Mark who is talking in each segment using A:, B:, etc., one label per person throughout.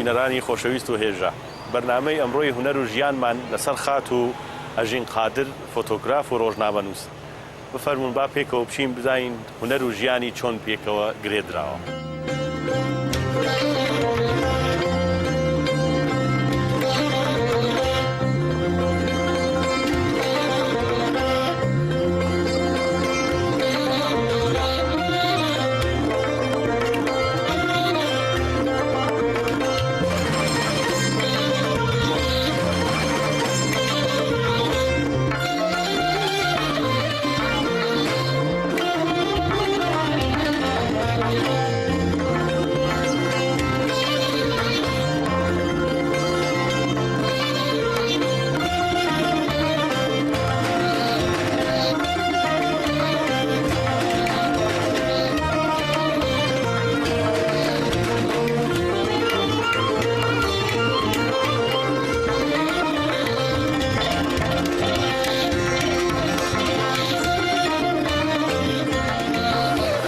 A: بینەرانی خۆشەویست و هێژا. بەرنامەی ئەمڕۆی هونەر و ژیانمان لەسەر خاتوو ئەژین قادر فۆتۆگراف و ڕۆژنامەنووس. بفەرموون با پێکەوە بچین بزانین هونەر و ژیانی چۆن پێکەوە گرێ دراوە.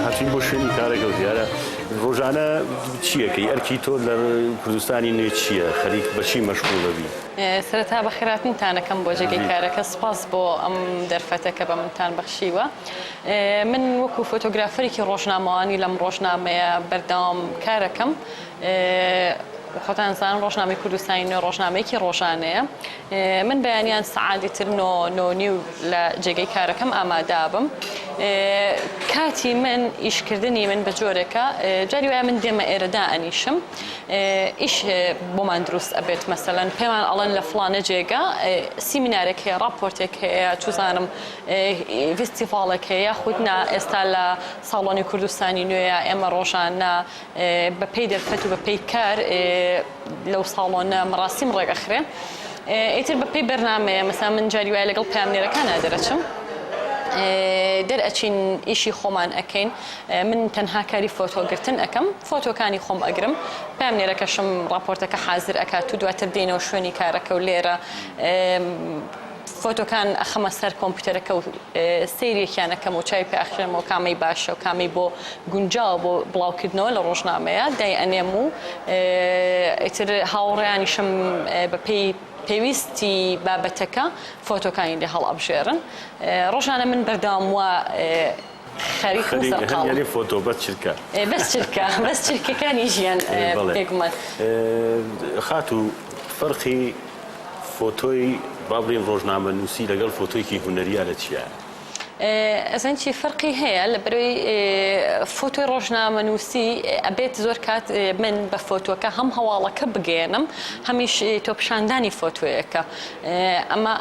A: هاتووین بۆ شوێنی کارەکە و دیارە ڕۆژانە چییەکەی ئەرکی تۆ لە کوردستانی نوێ چییە خەریک بەچی مەشغوڵەبی؟
B: سەرەتا بەخێرهاتنتان ئەکەم بۆ جێگەی کارەکە سوپاس بۆ ئەم دەرفەتە کە بە منتان بەخشیوە من وەکو فۆتۆگرافەرێکی ڕۆژنامەوانی لەم ڕۆژنامەیە بەردەوام کارەکەم خۆتان زانن ڕۆژنامەی کوردستانی نوێ ڕۆژنامەیەکی ڕۆژانەیە من بەیانیان سەعاتی تر نۆ نۆ نیو لە جێگەی کارەکەم ئامادابم کاتی من ئیشکردنی من بە جۆرێکە جاری وایە من دێمە ئێرە دائەنیشم ئیش بۆمان دروست ئەبێت مەسەلەن پێمان ئەڵێن لە فڵانە جێگا سیمینارێک هەیە ڕاپۆرتێک هەیە چوزانم ڤیستیڤاڵێک هەیە یاخود نا ئێستا لە ساڵۆنی کوردستانی نوێیە ئێمە ڕۆژانە بە پێی دەرفەت و بە پێی کار لەو ساڵۆنە مەراسیم ڕێک ئەخرێ ئیتر بە پێی بەرنامەیە مەسا من جاری وایە لەگەڵ پەیامنێرەکانا دەرەچم دەرئەچین ئیشی خۆمان ئەکەین من تەنها کاری فۆتۆ گرتن ئەکەم فۆتۆکانی خۆم ئەگرم پەیامنێرەکەشم ڕاپۆرتەکە حازر ئەکات و دواتر دێینەوە شوێنی کارەکە و لێرە فۆتۆکان ئەخەمە سەر کۆمپیوتەرەکە و سەیرێکیان ئەکەم و چاوی پێ ئەخشێنمەوە کامەی باشە و کامەی بۆ گونجاوە بۆ بڵاوکردنەوە لە ڕۆژنامەیە دای ئەنێم و ئیتر هاوڕێیانیشم بەپێی پێویستی بابەتەکە فۆتۆکانی لێ هەڵئەبژێرن ڕۆژانە من بەردەوام وا خەریکم و سەرقاڵم.
A: یانی فۆتۆ بەس چرکە.
B: بەس چرکە بەس چرکەکانی ژیان بێگومان.
A: خاتوو فەرقی فۆتۆی با بڵێین ڕۆژنامەنووسی لەگەڵ فۆتۆیەکی هونەرییا لە چیایە؟
B: ئەزانی چی فەرقی هەیە لەبەرەوەی فۆتۆی ڕۆژنامەنووسی ئەبێت زۆر کات من بە فۆتۆکە هەم هەواڵەکە بگەیەنم هەمیش تۆ پیشاندانی فۆتۆیەکە ئەمە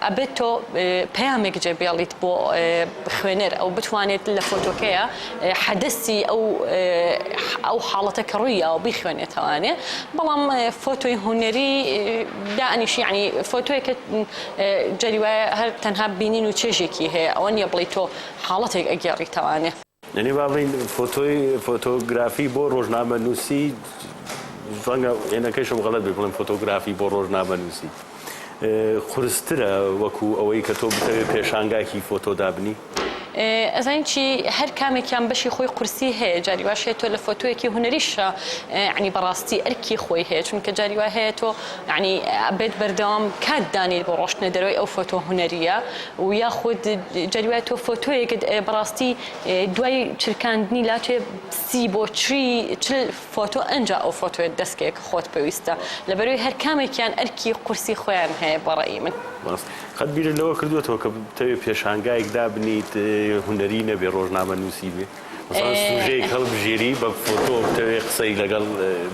B: ئەبێت تۆ پەیامێک جێ بێڵیت بۆ خوێنەر ئەو بتوانێت لە فۆتۆکەیە حەدەسی ئەو ئەو حاڵەتە کە ڕووی یاوە بیخوێنێتەوانێ بەڵام فۆتۆی هونەری دانیشی یعنی فۆتۆیەکە جاری وایە هەر تەنها بینین و چێژێکی هەیە ئەوە نییە بڵێی تۆ حاڵەتێک ئەگێڕیتەوانێ.
A: یانی با بڵێین فۆتۆی فۆتۆگرافی بۆ ڕۆژنامەنووسی ڕەنگە هێنەکەیشم غەڵەت بێ بڵێم فۆتۆگرافی بۆ ڕۆژنامەنووسی قورسترە وەکو ئەوەی کە تۆ بتەوێ پێشانگاکی فۆتۆ دابنی؟
B: ئەزانی چی هەر کامێکیان بەشی خۆی قورسی هەیە جاری واش هەیە تۆ لە فۆتۆیەکی هونەریشا یانی بەڕاستی ئەرکی خۆی هەیە چونکە جاری وا هەیە تۆ یانی ئەبێت بەردەوام کات دانێیت بۆ ڕۆشتنە دەرەوەی ئەو فۆتۆ هونەرییە و یاخود جاری وایە تۆ فۆتۆیەکت بەڕاستی دوای چرکاندنی لاچێ سی بۆ چری چل فۆتۆ ئەنجا ئەو فۆتۆیەت دەست کەوێ کە خۆت پێویستە لەبەرەوەی هەر کامێکیان ئەرکی قورسی خۆیان هەیە بە ڕەئی من.
A: ڕاست. قەت بیرت لەوە کردووەتەوە کە بتەوێ پێشانگایەک دابنیت هونەری نەبێ ڕۆژنامەنووسی بێ؟ مەسەڵەن سوژەیەک هەڵبژێری بە فۆتۆ بتەوێ قسەی لەگەڵ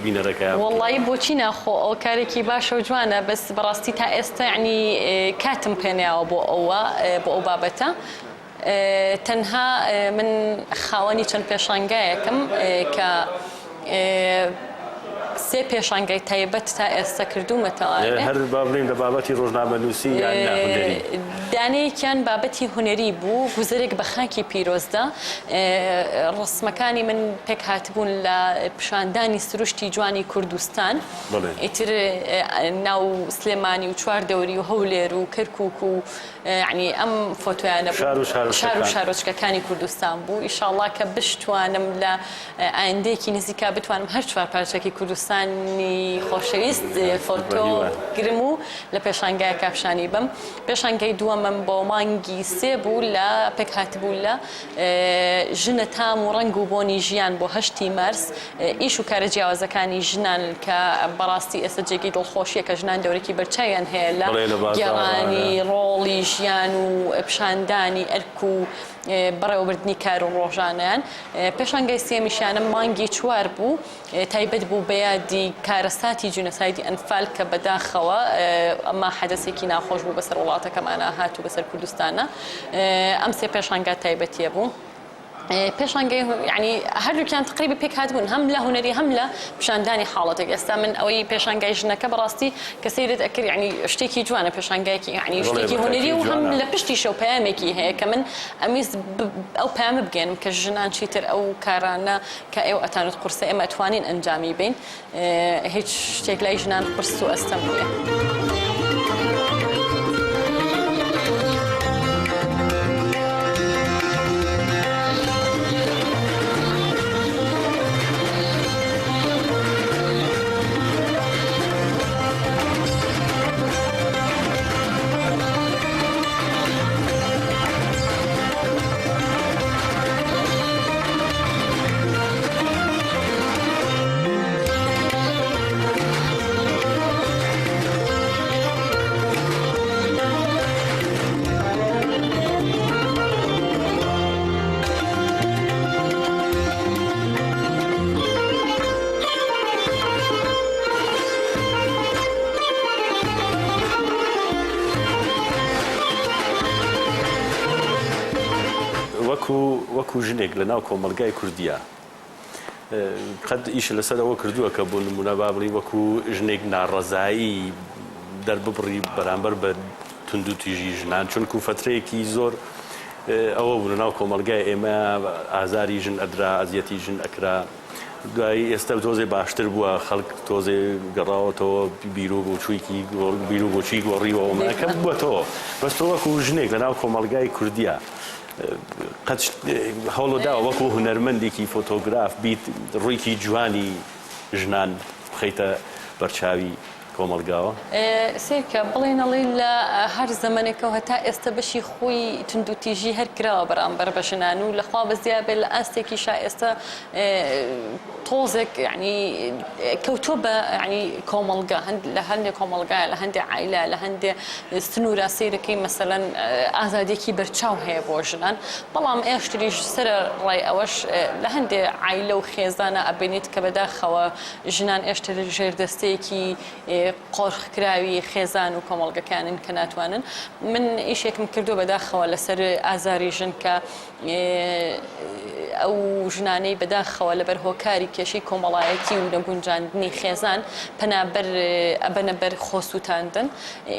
A: بینەرەکەیا بکەی.
B: وەڵایی بۆچی نا خۆ ئەوە کارێکی باشە و جوانە بەس بەڕاستی تا ئێستا یەعنی کاتم پێ نەیاوە بۆ ئەوە بۆ ئەو بابەتە تەنها من خاوەنی چەند پێشانگایەکم کە سێ پێشانگای تایبەت تا ئێستا کردوومەتەوە.
A: هەر با بڵێین لە بابەتی ڕۆژنامەنووسی یان نا هونەری؟
B: دانەیەکیان بابەتی هونەری بوو، گوزەرێک بە خاکی پیرۆزدا. ڕەسمەکانی من پێکهاتبوون لە پیشاندانی سروشتی جوانی کوردستان. ئیتر ناو سلێمانی و چواردەوری و هەولێر و کەرکووک و یەعنی ئەم فۆتۆیانە بوو. شار و شارۆچکەکانی کوردستان بوو. ئیشاڵڵا کە بشتوانم لە ئایندەیەکی نزیکا بتوانم هەر چوار پارچەکی کوردستان. کوردستانی خۆشەویست فۆتۆ گرم و لە پێشانگایەکا پیشانی بەم. پێشانگای دووەمم بۆ مانگی سێ بوو لە پێکهاتبوو لە ژنە تام و ڕەنگ و بۆنی ژیان بۆ هەشتی مارس ئیش و کارە جیاوازەکانی ژنان کە بەڕاستی ئێستا جێگەی دڵخۆشیە کە ژنان دەورێکی بەرچاویان هەیە لە گێڕانی ڕۆڵی ژیان و پیشاندانی ئەرک و بەڕێوەبردنی کار و ڕۆژانەیان. پێشانگای سێیەمیشیانم مانگی چوار بوو تایبەت بوو بە یادی کارەساتی جینۆسایدی ئەنفال کە بەداخەوە ئەمە حەدەسێکی ناخۆش بوو بەسەر وڵاتەکەمانا هات و بەسەر کوردستانا ئەم سێ پێشانگا تایبەتیە بوو. پێشانگەی یعنی هەردووکیان تقریبی پێک هاتبوون هەم لە هونەری هەم لە پیشاندانی حاڵەتێک ئێستا من ئەوەی پێشانگای ژنەکە بەڕاستی کە سەیرت ئەکرد یعنی شتێکی جوانە پێشانگایەکی یعنی شتێکی هونەری و هەم لە پشتیشەوە پەیامێکی هەیە کە من ئەمویست ئەو پەیامە بگەیەنم کە ژنان چیتر ئەو کارانە کە ئێوە ئەتانوت قورسە ئێمە ئەتوانین ئەنجامی بەین هیچ شتێک لای ژنان قورس و ئەستەم نییە.
A: وەکو وەکو ژنێک لە ناو کۆمەڵگای کوردیە قەت ئیش لەسەر ئەوە کردووە کە بۆ نمونە با بڵی وەکو ژنێک ناڕەزایی دەرببڕی بەرامبەر بە توندوتیژی ژنان چونکو فەترەیەکی زۆر ئەوە بوو لە ناو کۆمەڵگای ئێمە ئازاری ژن ئەدرا ئەزیەتی ژن ئەکرا دوایی ئێستا تۆزێ باشتر بووە خەڵک تۆزێ گەڕاوەتەوە بیرو بۆچوویکی بیرو بۆچووی گۆڕیوە ئەومانە بووەتەوە بەس تۆ وەکو ژنێک لە ناو کۆمەڵگای کوردیە قەت هەوڵ داوە وەکو هونەرمەندێکی فۆتۆگراف بیت ڕوویکی جوانی ژنان بخەیتە بەرچاوی کۆمەڵگاوە؟
B: سەیرکە بڵێی نەڵێی لە هەر زەمەنێکەوە هەتا ئێستە بەشی خۆی توندوتیژی هەر کراوە بەرامبەر بە ژنان و لە خوا بەزیا بێ لە ئاستێکیشا ئێستە تۆزێک یعنی کەوتووە بە یعنی کۆمەڵگا هەند لە هەندێک کۆمەڵگایە لە هەندێ عایلە لە هەندێ سنوورا سەیرەکەی مەسەلەن ئازادیەکی بەرچاو هەیە بۆ ژنان بەڵام ئێشتریش سەرەڕای ئەوەش لە هەندێ عایلە و خێزانە ئەبینیت کە بەداخەوە ژنان ئێشتر ژێردەستەیەکی قۆرخکراوی خێزان و کۆمەڵگەکانن کە ناتوانن. من ئیشێکم کردووە بەداخەوە لەسەر ئازاری ژن کە ئەو ژنانەی بەداخەوە لەبەر هۆکاری کێشەی کۆمەڵایەتی و نەگونجاندنی خێزان پەنابەر ئەبەنە بەر خۆسووتاندن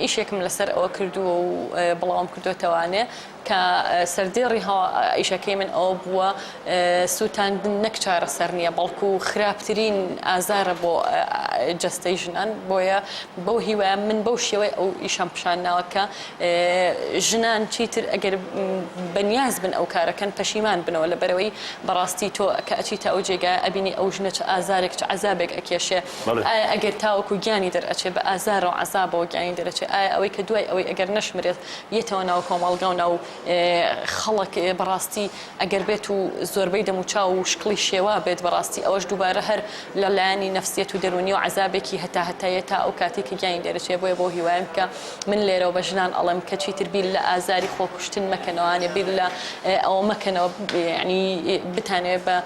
B: ئیشێکم لەسەر ئەوە کردووە و بڵاوم کردووەتەوانێ کە سەردێڕی ئیشەکەی من ئەوە بووە سووتاندن نەک چارەسەر نییە، بەڵکو خراپترین ئازارە بۆ جەستەی ژنان، بۆیە بەو هیوایەم من بەو شێوەی ئەو ئیشەم پیشان ناوە کە ژنان چیتر ئەگەر بەنیاز بن ئەو کارەکەن پەشیمان بنەوە لەبەرئەوەی بەڕاستی تۆ کە ئەچیتە ئەو جێگایە ئەبینی ئەو ژنە چ ئازارێک چ عەزابێک ئەکێشێ ئایا ئەگەر تاوەکو گیانی دەرئەچێ بە ئازارەوە عەزابەوە گیانی دەرەچێ ئایا ئەوەی کە دوای ئەوەی ئەگەر نەشمرێت یەتەوە ناو کۆمەڵگا و ناو خەڵک بەڕاستی ئەگەر بێت و زۆربەی دەموچاو و شکڵی شێوا بێت بەڕاستی ئەوەش دووبارە هەر لە لایەنی نەفسیەت و دەروونی و عەزابێکی هەتا هەتاییە تا ئەو کاتەی کە گیانی دەرەچێ بۆیە بەو هیوایەم کە من لێرەوە بە ژنان ئەڵێم کە چیتر بیر لە ئازاری خۆکوشتن مەکەنەوانێ بیر لە ئەوە مەکەنەوە یعنی بتانەوێ بە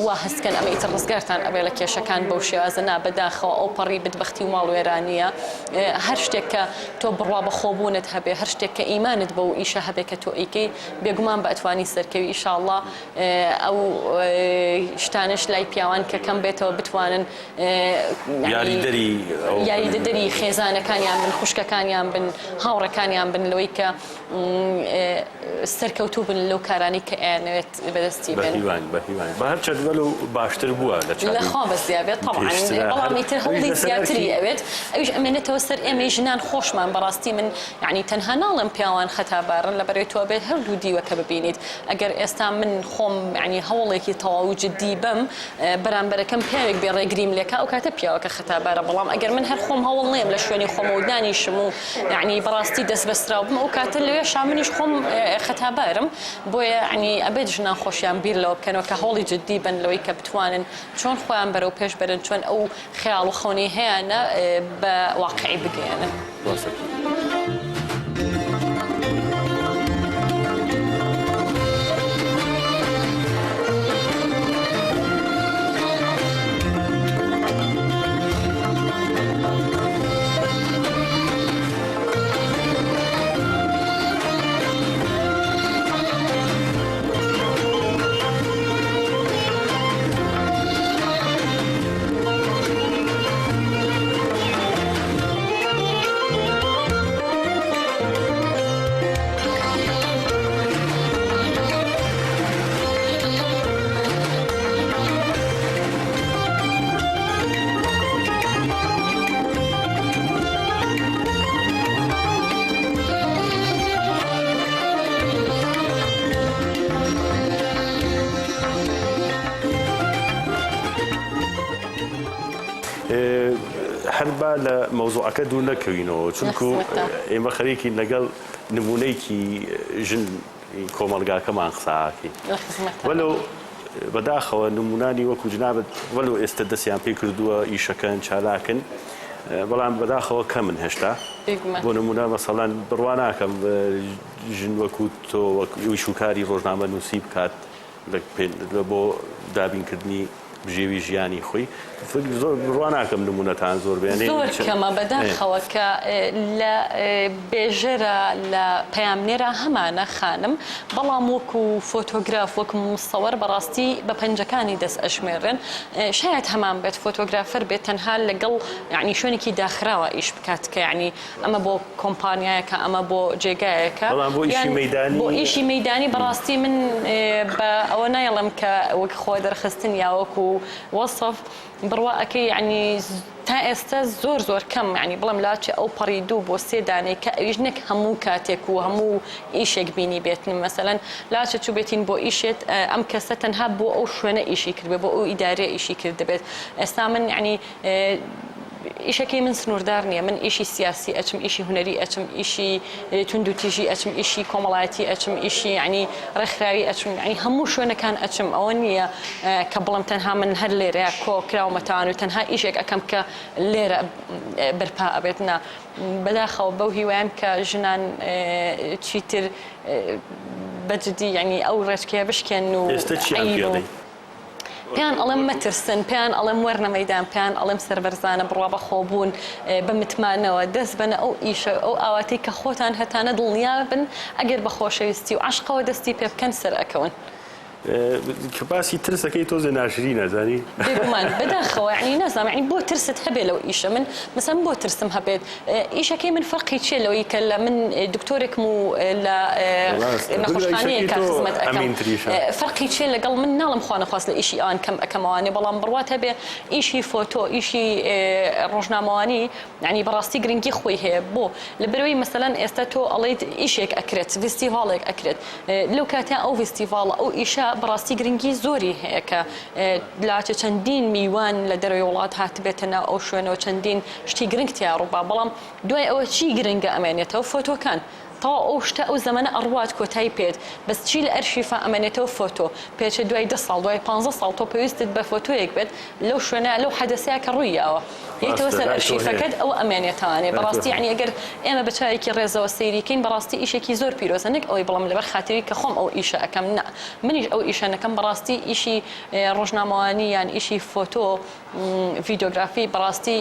B: وا هەست کەن ئەمە ئیتر ڕزگارتان ئەبێ لە کێشەکان بەو شێوازە نا بەداخەوە ئەوپەڕی بدبەختی و ماڵوێرانییە هەر شتێک کە تۆ بڕوا بە خۆبوونت هەبێ هەر شتێک کە ئیمانت بەو ئیشە هەبێ کە تۆ ئەیکەی بێگومان بە ئەتوانی سەرکەوی ئیشاڵڵا ئەو شتانەش لای پیاوان کە کەم بێتەوە بتوانن
A: یاریدەری.
B: یاریدەدەری خێزانەکانیان بن، خوشکەکانیان بن، هاوڕێکانیان بن لەوەی کە سەرکەوتوو بن لەو کارانەی کە ئەیانەوێت بەدەستی بێنن.
A: بەهیواین بەهیواین بە هەرچەند وەلو باشتر بووە لە چاوی
B: لە خوا بەزیا بێت تەبعەن
A: پێشترا هەر
B: بەڵام ئیتر
A: ئەویش
B: هەوڵی
A: لەسەر ئەرکی
B: زیاتری ئەوێت ئەویش ئەمێنێتەوە سەر ئێمەی ژنان خۆشمان بەڕاستی من یەعنی تەنها ناڵێم پیاوان خەتابارن لەبەرئەوەی تۆ ئەبێت هەردوو دیوەکە ببینیت ئەگەر ئێستا من خۆم یەعنی هەوڵێکی تەواو جدی بەم بەرامبەرەکەم پیاوێک بێ ڕێگریم لێکا ئەو کاتە پیاوەکە خەتابارە بەڵام ئەگەر من هەر خۆم هەوڵ نەیەم لە شوێنی خۆمەوە دانیشم و یەعنی بەڕاستی دەست بەستراو بم ئەو کاتە لەوێشا منیش خۆم خەتابارم بۆیە یەعنی ئەبێت ژنان خۆشیان بیر لەوە بکەنەوە کە هەوڵی جدی بەن لەوەی کە بتوانن چۆن خۆیان بەرەو پێش بەرن چۆن ئەو خەیاڵ و خەونەی هەیانە بە واقعی بگەیەنن.
A: ڕاستە. هەر با لە مەوزوعەکە دوور نەکەوینەوە چونکو ئێمە خەریکین لەگەڵ نمونەیەکی ژن کۆمەڵگاکەمان قساکەین وەلو بەداخەوە نمونانی وەکو جنابت وەلو ئێستا دەستیان پێ کردووە ئیشەکەن چالاکن بەڵام بەداخەوە کەمن هێشتا بۆ نمونە مەسەڵەن بڕوا ناکەم ژن وەکو تۆ وەک ئیش و کاری ڕۆژنامە نووسی بکات لە بۆ دابینکردنی بژێوی ژیانی خۆی زۆر بڕوا ناکەم نمونەتان زۆر بێنێ
B: زۆر کەمە بەداخەوە کە لە بێژەرە لە پەیامنێرا هەمانە خانم بەڵام وەکو فۆتۆگراف وەک موسەوەر بەڕاستی بە پەنجەکانی دەست ئەژمێرن شایەد هەمان بێت فۆتۆگرافەر بێت تەنها لەگەڵ یعنی شوێنێکی داخراوە ئیش بکات کە یعنی ئەمە بۆ کۆمپانیایەکە ئەمە بۆ جێگایەکە
A: بەڵام بۆ ئیشی مەیدانی
B: بۆ ئیشی مەیدانی بەڕاستی من بە ئەوە نایڵێم کە وەک خۆ دەرخستن یا وەکو وەسف بڕوا ئەکەی یعنی تا ئێستا زۆر زۆر کەم یعنی بڵێم لاچێ ئەو پەڕی دوو بۆ سێ دانەی کە ئەویش نەک هەموو کاتێک و هەموو ئیشێک بینی بێتن مەسەلەن لاچە چووبێتین بۆ ئیشێت ئەم کەسە تەنها بۆ ئەو شوێنە ئیشی کردبێ بۆ ئەو ئیدارەیە ئیشی کردبێت ئێستا من یعنی ئیشەکەی من سنووردار نییە، من ئیشی سیاسی ئەچم، ئیشی هونەری ئەچم، ئیشی توندوتیژی ئەچم، ئیشی کۆمەڵایەتی ئەچم، ئیشی یەعنی ڕێکخراوی ئەچم، یەعنی هەموو شوێنەکان ئەچم، ئەوە نییە کە بڵێم تەنها من هەر لێرەیا کۆ کراومەتەوان و تەنها ئیشێک ئەکەم کە لێرە بەرپا ئەبێت، نا. بەداخەوە بەو هیوایەم کە ژنان چیتر بە جدی یەعنی ئەو ڕێچکەیە بشکێنن و
A: ئێستە چیان پێ
B: عەیب و
A: ئەڵێی؟
B: پێیان ئەڵێم مەترسن، پێیان ئەڵێم وەرنە مەیدان، پێیان ئەڵێم سەربەرزانە، بڕوا بە خۆبوون، بە متمانەوە دەست بەنە ئەو ئیشە، ئەو ئاواتەی کە خۆتان هەتانە دڵنیا بن ئەگەر بە خۆشەویستی و عەشقەوە دەستی پێ بکەن سەرئەکەون.
A: کە باسی ترس ئەکەی تۆزێ ناشرینە زانی.
B: بێگومان بەداخەوە یەعنی نازانم یەعنی بۆ ترست هەبێ لەو ئیشە من مەسەن بۆ ترسم هەبێت ئیشەکەی من فەرقی چیە لەوەی کە لە من دکتۆرێکم و لە نەخۆشخانەیەکا خزمەت ئەکەم فەرقی چیە لەگەڵ من ناڵێم خوا نەخواست لە ئیشی ئەوان کەم ئەکەمەوانێ بەڵام بڕوات هەبێ ئیشی فۆتۆ ئیشی ڕۆژنامەوانی یانی بەڕاستی گرنگی خۆی هەیە بۆ لەبەرئەوەی مەسەلەن ئێستا تۆ ئەڵێیت ئیشێک ئەکرێت ڤیستیڤاڵێک ئەکرێت لەو کاتە ئەو ڤیستیڤاڵە ئەو ئیشە بەڕاستی گرنگی زۆری هەیە کە لاچە چەندین میوان لە دەرەوەی وڵات هاتبێتە ناو ئەو شوێنەوە چەندین شتی گرنگ تیا ڕووبا بەڵام دوای ئەوە چی گرنگە ئەمێنێتەوە فۆتۆکان تەواو ئەو شتە ئەو زەمەنە ئەڕوات کۆتای پێت بەس چی لە ئەرشیفا ئەمێنێتەوە فۆتۆ پێچێ دوای دە ساڵ دوای پانزە ساڵ تۆ پێویستت بە فۆتۆیەک بێت لەو شوێنە لەو حەدەسەیا کە ڕووی یاوە یەیتەوە
A: ڕاستە
B: سەر
A: لای تۆ هەیە
B: ئەرشیفەکەت ئەوە ئەمێنێتەوانێ
A: لای تۆ
B: بەڕاستی
A: هەیە.
B: یەعنی ئەگەر ئێمە بە چاوێکی ڕێزەوە سەیری کەین بەڕاستی ئیشێکی زۆر پیرۆزە نەک ئەوەی بڵێم لەبەر خاتری کە خۆم ئەو ئیشە ئەکەم نا منیش ئەو ئیشە نەکەم بەڕاستی ئیشی ڕۆژنامەوانی یان ئیشی فۆتۆ ڤیدیۆگرافی بەڕاستی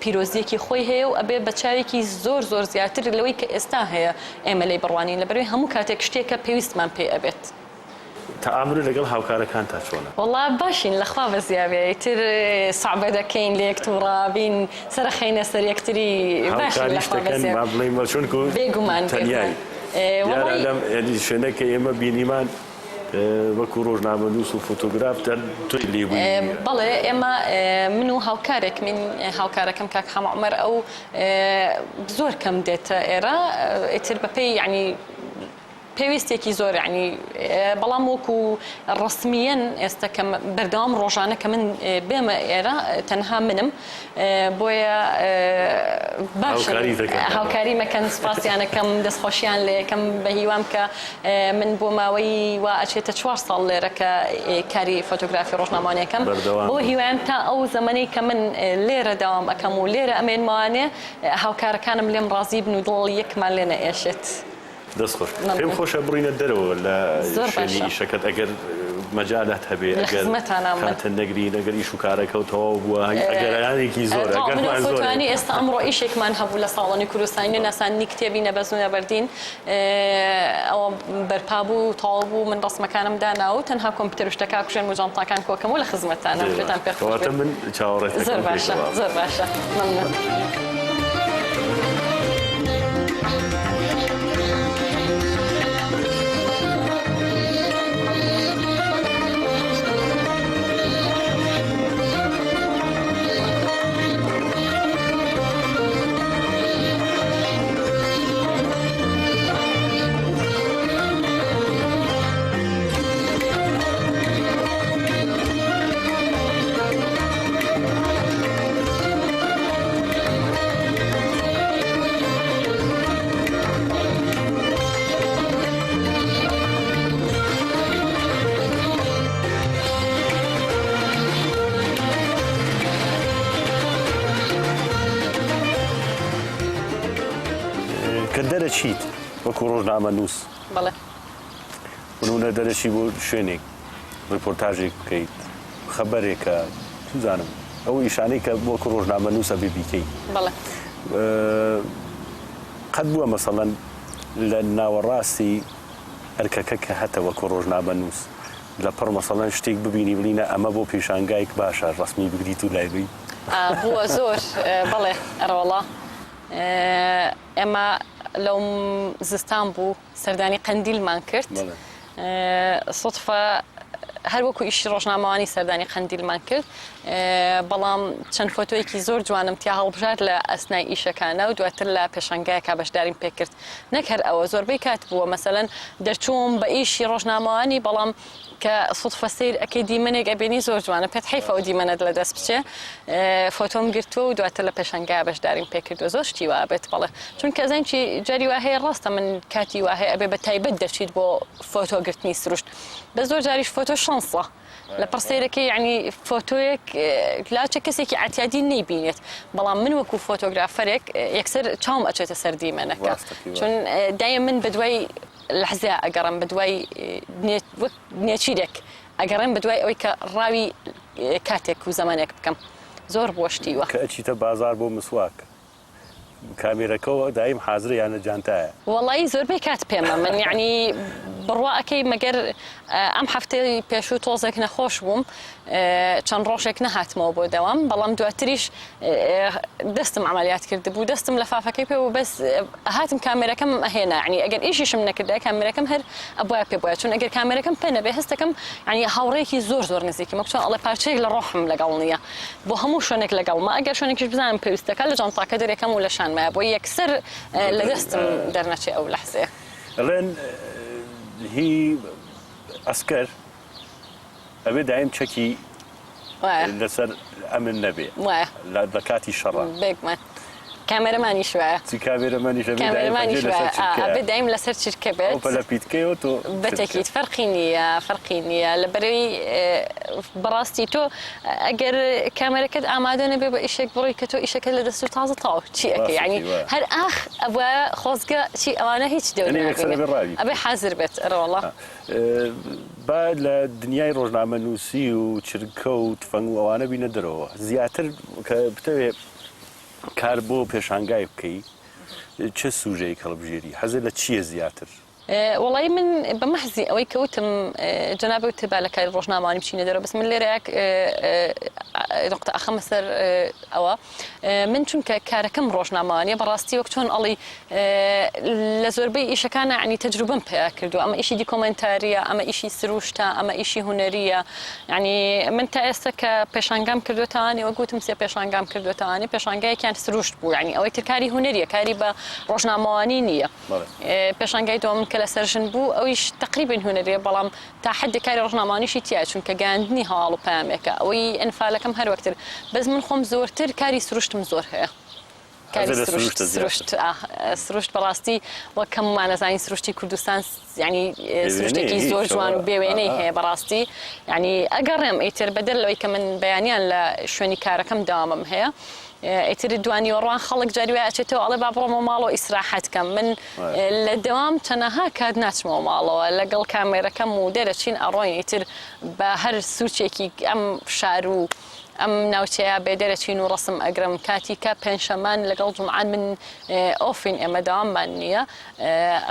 B: پیرۆزییەکی خۆی هەیە و ئەبێ بە چاوێکی زۆر زۆر زیاتر لەوەی کە ئێستا هەیە ئێمە لێی بڕوانین لەبەرئەوەی هەموو کاتێک شتێکە پێویستمان پێی ئەبێت.
A: تەعامولت لەگەڵ هاوکارەکانتا چۆنە؟
B: وەڵا باشین لەخوا بەزیابێ ئیتر سوعبە دەکەین لەیەک توڕە بین سەرەخەینە سەر یەکتری باشین
A: هاوکاریش
B: لەخوا
A: دەکەن
B: بەزیابێ
A: با بڵێین وە چونکو
B: بێگومان
A: تەنیای
B: بێگومان
A: دیارە
B: وەڵای
A: لەم یانی شوێنە کە ئێمە بینیمان وەکو ڕۆژنامەنووس و فۆتۆگراف دەر تۆی لێ بووی.
B: بەڵێ ئێمە من و هاوکارێکمین هاوکارەکەم کاک حەمە عومەر ئەو زۆر کەم دێتە ئێرە ئیتر بەپێی یانی پێویستێکی زۆر یانی بەڵام وەکو ڕەسمیەن ئێستا کە بەردەوام ڕۆژانە کە من بێمە ئێرە تەنها منم بۆیە باشن هاوکاری مەکەن سپاسیانەکەم دەستخۆشیان لێکەم بە هیوام کە من بۆ ماوەی وا ئەچێتە چوار ساڵ لێرە کە کاری فۆتۆگرافی ڕۆژنامەوانیەکەم بۆ هیوایان تا ئەو زەمەنەی کە من لێرە داوام ئەکەم و لێرە ئەمێنمەوانێ هاوکارەکانم لێم ڕازی بن و دڵ یەکمان لێ نەئێشێت.
A: دەست خۆش
B: مەمنون.
A: پێم خۆشە بڕینە دەرەوە لە
B: زۆر
A: شوێنی
B: باشە.
A: ئیشەکەت ئەگەر مەجالت هەبێ
B: لە
A: ئەگەر
B: خزمەتانا من.
A: کاتت نەگرین ئەگەر ئیش و کارەکەو تەواو بووە ئەگەرانێکی زۆرە
B: تەواو من
A: گەرمان
B: وەکۆ
A: زۆرە.
B: توانی ئێستا ئەمڕۆ ئیشێکمان هەبوو لە ساڵۆنی کوردستانی نوێ ناساندنی کتێبی نەبەز و نەبەردین ئەوە بەرپا بوو تەواو بوو من ڕەسمەکانم دانا و تەنها کۆمپیوتەر و شتەکە ئەکوژێنم و جانتاکان کۆکەم و لە خزمەتتانام
A: دەی
B: پێتان
A: باشە
B: پێ خۆش
A: کەواتە
B: بێت
A: من چاوەڕێت
B: زۆر
A: ئەکەم
B: باشە
A: پێکەوە.
B: زۆر باشە مەمنون.
A: کە دەرەچیت وەکو ڕۆژنامەنووس
B: بەڵێ.
A: بنوونە دەرەچی بۆ شوێنێک ڕیپۆرتاژێک بکەیت خەبەرێکە چوزانم ئەو ئیشانەی کە وەکو ڕۆژنامەنووس ئەبێ بیکەی
B: بەڵێ.
A: قەت بووە مەسەڵەن لە ناوەڕاستی ئەرکەکە کە هەتە وەکو ڕۆژنامەنووس لە پڕ مەسەڵەن شتێک ببینی بڵی نا ئەمە بۆ پێشانگایک باشە ڕەسمی بگریت و لای بەی؟
B: بووە زۆر بەڵێ ئەرەوەڵا ئێمە لەو زستان بوو سەردانی قەندیلمان کرد سوتفە هەر وەکو ئیشی ڕۆژنامەوانی سەردانی قەندیلمان کرد بەڵام چەند فۆتۆیەکی زۆر جوانم تیا هەڵبژارد لە ئەسنای ئیشەکانە و دواتر لە پێشانگایەکا بەشداریم پێکرد نەک هەر ئەوە زۆربەی کات بووە مەسەلەن دەرچووم بە ئیشی ڕۆژنامەوانی بەڵام کە سوتفە سەیر ئەکەی دیمەنێک ئەبینی زۆر جوانە پێت حەیفە ئەو دیمەنەت لە دەست بچێ فۆتۆم گرتووە و دواتر لە پێشانگا بەشداریم پێکردووە زۆر شتی وا بێت بەڵێ چونکە ئەزانی چی جاری وا هەیە ڕاستە من کاتی وا هەیە ئەبێ بە تایبەت دەرچیت بۆ فۆتۆ گرتنی سروشت بەس زۆر جاریش فۆتۆ شەنسە لە پڕ سەیرەکەی یعنی فۆتۆیەک لاچە کەسێکی عەتیادی نەیبینێت بەڵام من وەکو فۆتۆگرافەرێک یەکسەر چاوم ئەچێتە سەر دیمەنەکە چون دایم من بەدوای لەحزەیا ئەگەڕێم بەدوای وەک نێچیرێک ئەگەڕێم بەدوای ئەوەی کە ڕاوی کاتێک و زەمەنێک بکەم زۆر بووە شتی وا.
A: کە ئەچیتە بازاڕ بۆ مسواک کامێرەکەوە دایم حازرە یان لە جانتایە؟
B: وەڵایی زۆربەی کات پێمە من یەعنی بڕوا ئەکەی مەگەر ئەم هەفتەی پێشوو تۆزێک نەخۆش بووم چەند ڕۆژێک نەهاتمەوە بۆ دەوام بەڵام دواتریش دەستم عەمەلیات کردبوو دەستم لەفافەکەی پێ بوو بەس ئەهاتم کامێرەکەمم ئەهێنا یانی ئەگەر ئیشیشم نەکردایە کامێرەکەم هەر ئەبوایە پێ بوایە چون ئەگەر کامێرەکەم پێ نەبێ هەستەکەم یانی هاوڕێیەکی زۆر زۆر نزیکم وەک چۆن ئەڵێ پارچەیەک لە ڕۆحم لەگەڵ نییە بۆ هەموو شوێنێک لەگەڵمە ئەگەر شوێنێکیش بزانم پێویستەکە لە جانتاکە دەرێکەم و لە شانمایە بۆ یەکسەر لە دەستم دەرنەچێ ئەو لەحزەیە.
A: ئەڵێن هی عەسکەر ئەبێ دایم چەکی
B: وایە.
A: لەسەر ئەمن نەبێ
B: وایە.
A: لە کاتی شەڕا.
B: بێگومان کامێرەمانیش وایە.
A: چی کامێرەمانیش ئەبێ دایم
B: کامێرەمانیش
A: پەنجەی لەسەر
B: وایە ئا
A: چرکەیە.
B: ئەبێ دایم لەسەر چرکە بێت.
A: ئەو پەلە پیتکەیەوە تۆ چرکە.
B: بەتەکید فەرقی نییە فەرقی نییە لەبەرەی بەڕاستی تۆ ئەگەر کامێرەکەت ئامادە نەبێ بە ئیشێک بڕۆی کە تۆ ئیشەکەت لە دەست و تازە تەواو چی ئەکەی
A: ڕاستەکەی
B: یانی
A: وایە.
B: هەر ئاخ ئەبوایە خۆزگە چی ئەوانە هیچ دەور
A: یانی یەکسەر
B: نابینێ
A: ئەبێ ڕاوی
B: ئەبێ
A: بکەی.
B: حازر بێت ئەرەوەڵا.
A: با لە دنیای ڕۆژنامەنووسی و چرکە و تفەنگ و ئەوانە بینە دەرەوە زیاتر کە بتەوێ کار بۆ پێشانگای بکەی چ سوژەیەک هەڵبژێری حەزت لە چییە زیاتر؟
B: وەڵایی من بە مەحزی ئەوەی کە وتم جەنابت وتت با لە کاری ڕۆژنامەوانی بچینە دەرەوە بەس من لێرە یەک نوقتە ئەخەمە سەر ئەوە من چونکە کارەکەم ڕۆژنامەوانیە بەڕاستی وەک چۆن ئەڵی لە زۆربەی ئیشەکانە عنی تەجروبەم پیا کردو ئەمە ئیشی دیکۆمنتاریە ئەمە ئیشی سروشتە ئەمە ئیشی هونەریە یعنی من تا ئێستا کە پێشانگام کردوتانی وەک وتم سێ پێشانگام کردوتانی پێشانگایەکیان سروشت بوو یعنی ئەوەی تر کاری هونەریە کاری بە ڕۆژنامەوانی نییە. پێشانگای دووەم کە لەسەر ژن بوو ئەویش تەقریبەن هونەریە بەڵام تا حەدێک کاری ڕۆژنامەوانیشی تیایە چونکە گەیاندنی هەواڵ و پەیامێکە ئەوەی ئەنفالەکەم هەر وەکتر بەس من خۆم زۆرتر کاری سروشتم زۆر هەیە کاری
A: حەزت لە
B: سروشت
A: سروشتە زیاتر.
B: سروشت ئاه سروشت بەڕاستی وەک هەموومان ئەزانین سروشتی کوردستان یانی
A: بێ وێنەیە
B: سروشتێکی
A: هیچ
B: زۆر جوان
A: ئەوە
B: و بێ وێنەی
A: ئا ئا.
B: هەیە بەڕاستی یانی ئەگەڕێم ئیتر بەدەر لەوەی کە من بەیانیان لە شوێنی کارەکەم دەوامم هەیە ئیتر دوانیوەڕوان خەڵک جاری وایە ئەچێتەوە ئەڵێ با بڕۆمەوە ماڵەوە ئیسراحەت کەم من لە دەوام چەنەها کات ناچمەوە ماڵەوە لەگەڵ کامێرەکەم و دەرەچین ئەڕۆین ئیتر بە هەر سوچێکی ئەم شار و ئەم ناوچەیە بێ دەرەچین و ڕەسم ئەگرم کاتی کە پێنجشەمان لەگەڵ جومعان من ئۆفین ئێمە دەواممان نییە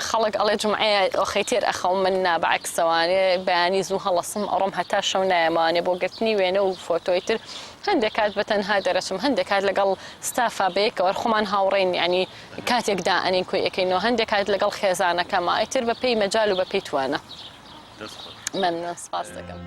B: خەڵک ئەڵێ جومعەیە ئۆخەی تێر ئەخەوم من نا بەعەکسەوانێ بەیانی زوو هەڵەسم ئەڕۆم هەتا شەو نایەمەوانێ بۆ گرتنی وێنە و فۆتۆی تر هەندێک کات بە تەنها دەرەچم هەندێک کات لەگەڵ ستافا بەیەکەوە هەر خۆمان هاوڕێین یانی کاتێک دائەنێین کۆی ئەکەینەوە هەندێک کات لەگەڵ خێزانەکەما ئیتر بە پێی مەجال و بە پێی توانا.
A: دەست خۆش.
B: مەمنون سپاست دەکەم.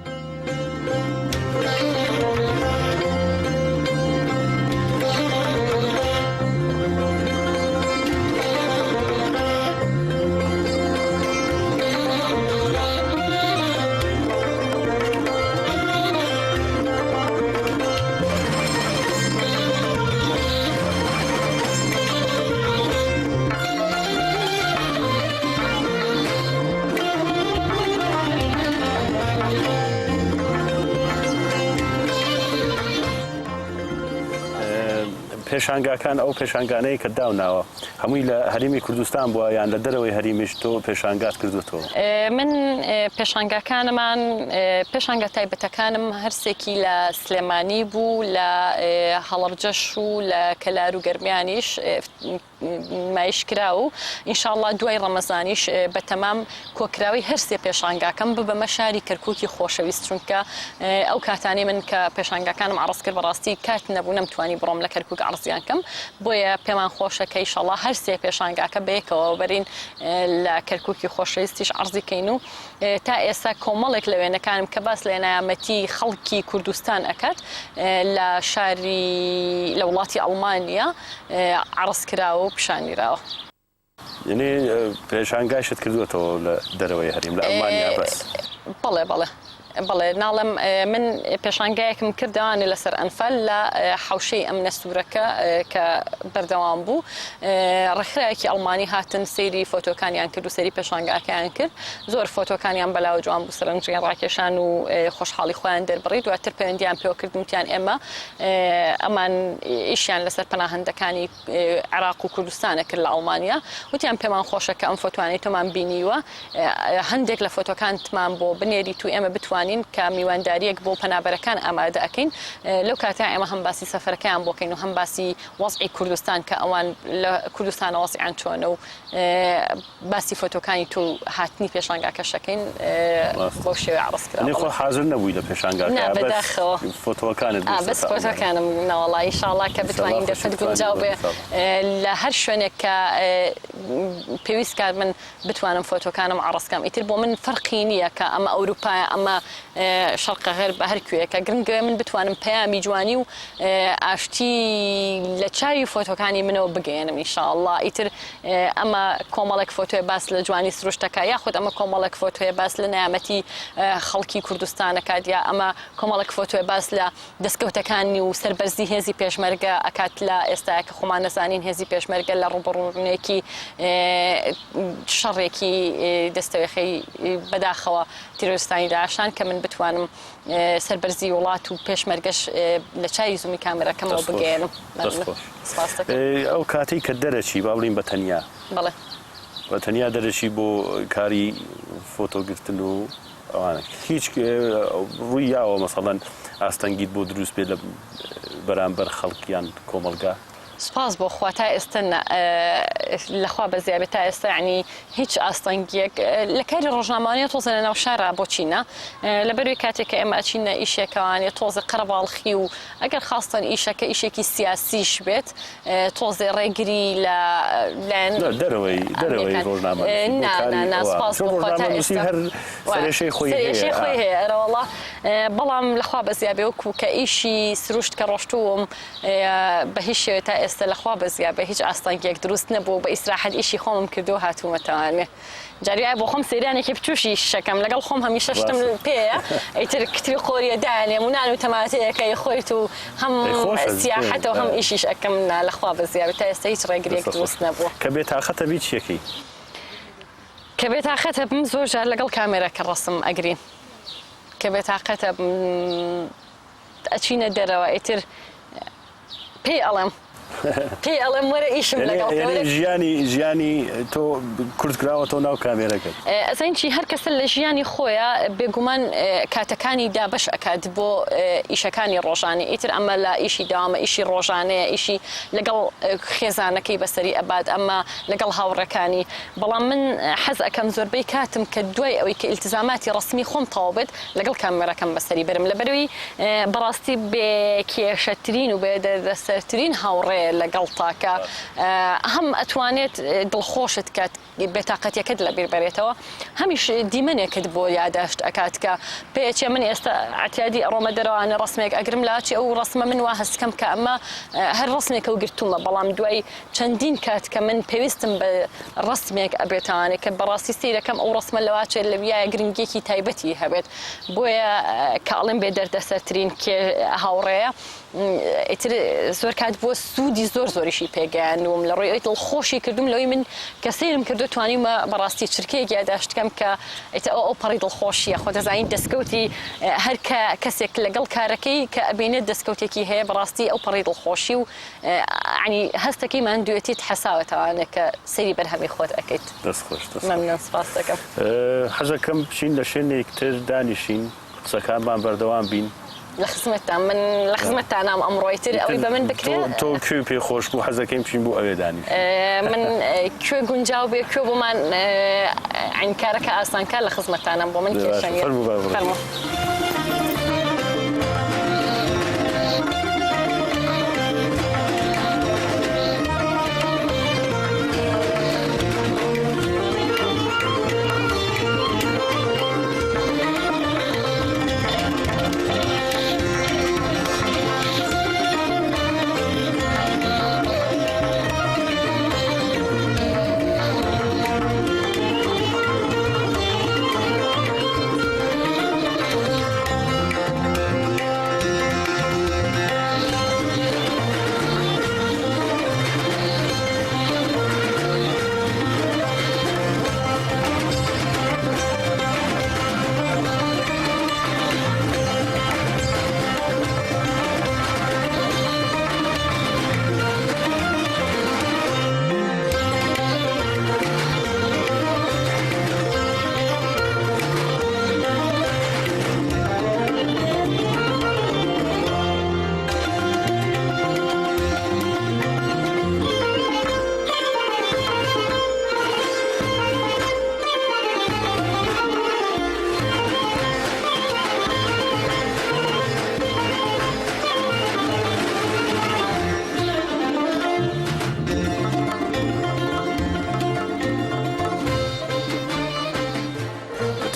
A: پێشانگاکان ئەو پێشانگانەی کە داوناوە هەمووی لە هەرێمی کوردستان بووە یان لە دەرەوەی هەریمیش تۆ پێشانگات کردووەتەوە؟
B: من پێشانگاکانمان پێشانگا تایبەتەکانم هەرسێکی لە سلێمانی بوو لە هەڵەبجەش و لە کەلار و گەرمیانیش نمایش کرا و ئینشاڵڵا دوای ڕەمەزانیش بەتەمام کۆکراوەی هەرسێ پێشانگاکەم ببەمە شاری کەرکوکی خۆشەویست چونکە ئەو کاتانەی من کە پێشانگاکانم عەڕز کرد بەڕاستی کات نەبوو نەمتوانی بڕۆم لە کەرکوک عەڕزیان کەم بۆیە پێمان خۆشە کە ئیشەڵا هەرسێ پێشانگاکە بەیەکەوە بەرین لە کەرکوکی خۆشەویستیش عەڕزی کەین و تا ئێستا کۆمەڵێک لە وێنەکانم کە باس لە نایامەتی خەڵکی کوردستان ئەکات لە شاری لە وڵاتی ئەڵمانیا عەڕز کراوە و پیشاندراوە.
A: یەنی پێشانگایشت کردووەتەوە لە دەرەوەی هەریم لە ئەڵمانیا بەس؟
B: بەڵێ بەڵێ بەڵێ ناڵێم من پێشانگایەکم کردوانێ لەسەر ئەنفال لە حەوشەی ئەمنە سوورەکە کە بەردەوام بوو ڕێکخراوێکی ئەڵمانی هاتن سەیری فۆتۆکانیان کرد و سەیری پێشانگاکەیان کرد زۆر فۆتۆکانیان بەلاوە جوان بوو سەرنجیان ڕاکێشان و خۆشحاڵی خۆیان دەربڕی دواتر پەیوەندیان پێوە کردم وتیان ئێمە ئەمان ئیشیان لەسەر پەناهەندەکانی عێراق و کوردستان ئەکرد لە ئەڵمانیا وتیان پێمان خۆشە کە ئەم فۆتۆانەی تۆمان بینیوە هەندێک لە فۆتۆکانتمان بۆ بنێریت و ئێمە بتوانین کە میوانداریەک بۆ پەنابەرەکان ئامادە ئەکەین لەو کاتە ئێمە هەم باسی سەفەرەکەیان بۆ کەین و هەم باسی وەزعی کوردستان کە ئەوان لە کوردستانە وەزعیان چۆنە و باسی فۆتۆکانی تۆ و هاتنی پێشانگاکەش ئەکەین بەو شێوەیە عەڕز کرا.
A: یەعنی خۆ حازر نەبووی لە پێشانگاکە
B: نا
A: بەس
B: بەداخەوە
A: فۆتۆکانت
B: ئا بەس
A: گەیشتۆتە ئەڵمانیا.
B: فۆتۆکانم نەوەڵا ئیشاڵا کە
A: ئیشاڵا
B: بتوانین
A: خۆشی
B: دەرفەت
A: بتوانی
B: گونجاو
A: بۆ
B: بێ
A: ئیشاڵا.
B: لە هەر شوێنێک کە پێویست کات من بتوانم فۆتۆکانم عەڕز کەم ئیتر بۆ من فەرقی نییە کە ئەمە ئەوروپایە ئەمە شەرقە غەربە هەر کوێیەکە گرنگە من بتوانم پەیامی جوانی و ئاشتی لە چاوی فۆتۆکانی منەوە بگەیەنم ئیشاڵا ئیتر ئەمە کۆمەڵێک فۆتۆیە باس لە جوانی سروشتەکە یاخود ئەمە کۆمەڵێک فۆتۆیە باس لە نەیامەتی خەڵکی کوردستان ئەکات یا ئەمە کۆمەڵێک فۆتۆیە باس لە دەستکەوتەکانی و سەربەرزی هێزی پێشمەرگە ئەکات لە ئێستایا کە خۆمان ئەزانین هێزی پێشمەرگە لە ڕووبەڕوونێکی شەڕێکی دەستەوێخەی بەداخەوە تیرۆرستانی داعشان کە من بتوانم سەربەرزی وڵات و پێشمەرگەش لە چاوی زوومی کامێراکەمەوە
A: دەست خۆش
B: بگەیەنم.
A: دەست
B: مەمنون.
A: خۆش.
B: سپاست دەکەم.
A: ئەو کاتەی کە دەرەچی با بڵێین بە تەنیا.
B: بەڵێ.
A: بە تەنیا دەرەچی بۆ کاری فۆتۆ گرتن و ئەوانە هیچ ڕووی یاوە مەسەڵەن ئاستەنگیت بۆ دروست بێت لە بەرامبەر خەڵک یان کۆمەڵگا؟
B: سوپاس بۆ خوا تا ئێستە نا لە خوا بەزیا بێت تا ئێستا یانی هیچ ئاستەنگیەک لە کاری ڕۆژنامەوانیە تۆزێ لە ناو شارا بۆچی نا لەبەروی کاتێک کە ئێمە ئەچینە ئیشێکەوانێ تۆزێ قەرەباڵخی و ئەگەر خاستەن ئیشەکە ئیشێکی سیاسیش بێت تۆزێ ڕێگری لە لایەن
A: نا دەرەوەی دەرەوەی
B: ئەمنیەکان
A: ڕۆژنامەنووسی بۆ
B: نا نا
A: کاری
B: نا
A: ئەوە
B: سوپاس
A: چۆن
B: بۆ خوا تا
A: ڕۆژنامەنووسی
B: ئێستا
A: هەر سەرێشەی خۆی هەیە
B: سەرێشەی
A: ئا.
B: خۆی هەیە ئەرەوەڵا بەڵام لەخوا بەزیا بێ وەکو کە ئیشی سروشت کە ڕۆشتووم بە هیچ شێوەیە تا ئێستا لە خوا بەزیا بێ هیچ ئاستەنگیەک دروست نەبووە و بە ئیسراحەت ئیشی خۆمم کردووە هاتوومەتەوانێ جاری وایە بۆ خۆم سەیرانێکی بچووشیش ئەکەم لەگەڵ خۆم هەمیشە شتم
A: ڕاستە.
B: پێیە ئیتر کتری قۆریە دانێم و نان و تەماتەیەکەی خۆیت و هەم
A: ئەی خۆشە
B: سیاحەتە و هەم
A: ئا.
B: ئیشیش ئەکەم نا لە خوا بەزیا بێ تا ئێستا هیچ ڕێگریەک
A: دەستت خۆش.
B: دروست نەبووە.
A: کە بێتاقەتە بی چیەکەی؟
B: کە بێتاقەتە بم زۆر جار لەگەڵ کامێرەکە ڕەسم ئەگرین کە بێتاقەتە بم ئەچینە دەرەوە ئیتر پێی ئەڵێم پێی ئەڵێم وەرە ئیشم لەگەڵ کە وەرە.
A: ژیانی ژیانی تۆ کورت کراوەتەوە ناو کامێرەکەت.
B: ئەزانی چی هەر کەسە لە ژیانی خۆیا بێگومان کاتەکانی دابەش ئەکات بۆ ئیشەکانی ڕۆژانی ئیتر ئەمە لە ئیشی دەوامە ئیشی ڕۆژانەیە ئیشی لەگەڵ خێزانەکەی بەسەری ئەبات ئەمە لەگەڵ هاوڕێکانی بەڵام من حەز ئەکەم زۆربەی کاتم کە دوای ئەوەی کە ئیلتزاماتی ڕەسمی خۆم تەواو بێت لەگەڵ کامێراکەم بەسەری بەرم لەبەرئەوەی بەڕاستی بێ کێشەترین و بێ دەردەسەرترین هاوڕێیە لەگەڵتا کە هەم ئەتوانێت دڵخۆشت کات بێتاقەتیەکەت لەبیر بەرێتەوە هەمیش دیمەنێکت بۆ یاداشت ئەکات کە پێچێ من ئێستا عتیادی ئەڕۆمە دەرەوانە ڕسمێک ئەگرم لاچێ ئەو ڕسمە من وا هەستکەم کە ئەمە هەر ڕسمێکە و گرتوومە بەڵام دوای چەندین کات کە من پێویستم بە ڕەسمێک ئەبێتانێ کە بەڕاستی سەیرەکەم ئەو ڕەسمە لەواچێت لەویایە گرنگیەکی تایبەتی هەبێت بۆیە کە ئەڵێم بێ دەردەسەرترین کێ هاوڕێیە ئیتر زۆر کات بووە سوودی زۆر زۆریشی پێگەیاندووم لە ڕووی ئەوی دڵخۆشی کردوم لەوەی من کە سەیرم کردو توانیومە بەڕاستی چرکەیەک یاداشت کەم کە ئیتر ئەو ئەو پەڕی دڵخۆشیە خۆ دەزانین دەستکەوتی هەر کە کەسێک لەگەڵ کارەکەی کە ئەبینێت دەستکەوتێکی هەیە بەڕاستی ئەو پەڕی دڵخۆشی و یەعنی هەستەکەی ماندوێتیت حەساوەتەوانێ کە سەیری بەرهەمی خۆت ئەکەیت.
A: دەست خۆش دەست خۆش.
B: مەمنون سپاست دەکەم.
A: حەزەکەم بچین لە شوێنێک تر دانیشین قسەکانمان بەردەوام بین.
B: لە خزمەتتام من لە خزمەتتانام ئەمڕۆ ئیتر ئەوەی بە من بکرێ.
A: تۆ کوێ پێ خۆش بوو حەزەکەین بچین بۆ ئەوێ دانیشین.
B: من کوێ گونجاو بێ کوێ بۆمان یەعنی کارەکە ئاسان کا لە خزمەتتانام بۆ من کێشە نیە.
A: فەرموو با بڕۆین.
B: فەرموو.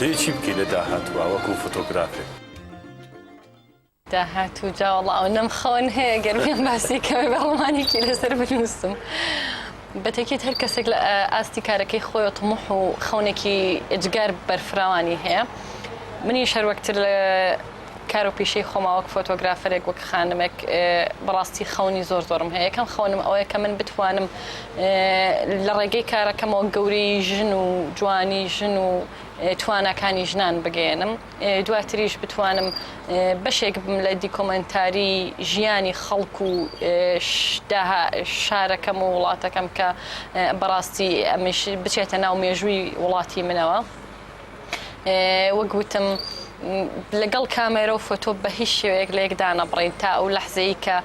A: دەتەوێ چی بکەی لە داهاتووا وەکوو فۆتۆگرافێک؟
B: داهاتوو جا وەڵا ئەوەنەم خەون هەیە گەر بێم باسی کەم بە ڕۆمانێکی لەسەر بنووسم. بە تەکید هەر کەسێک لە ئاستی کارەکەی خۆیەوە تموح و خەونێکی ئێجگار بەرفراوانی هەیە. منیش هەر وەکتر لە کار و پیشەی خۆما وەک فۆتۆگرافەرێک وەک خانمێک بەڕاستی خەونی زۆر زۆرم هەیە. یەکەم خەونم ئەوەیە کە من بتوانم لە ڕێگەی کارەکەمەوە گەورەی ژن و جوانی ژن و تواناکانی ژنان بگەیەنم. دواتریش بتوانم بەشێک بم لە دیکۆمێنتاری ژیانی خەڵک و شارەکەم و وڵاتەکەم کە بەڕاستی ئەمیش بچێتە ناو مێژووی وڵاتی منەوە. وەک وتم لەگەڵ کامێرە و فۆتۆ بە هیچ شێوەیەک لە یەک دانەبڕین تا ئەو لەحزەی کە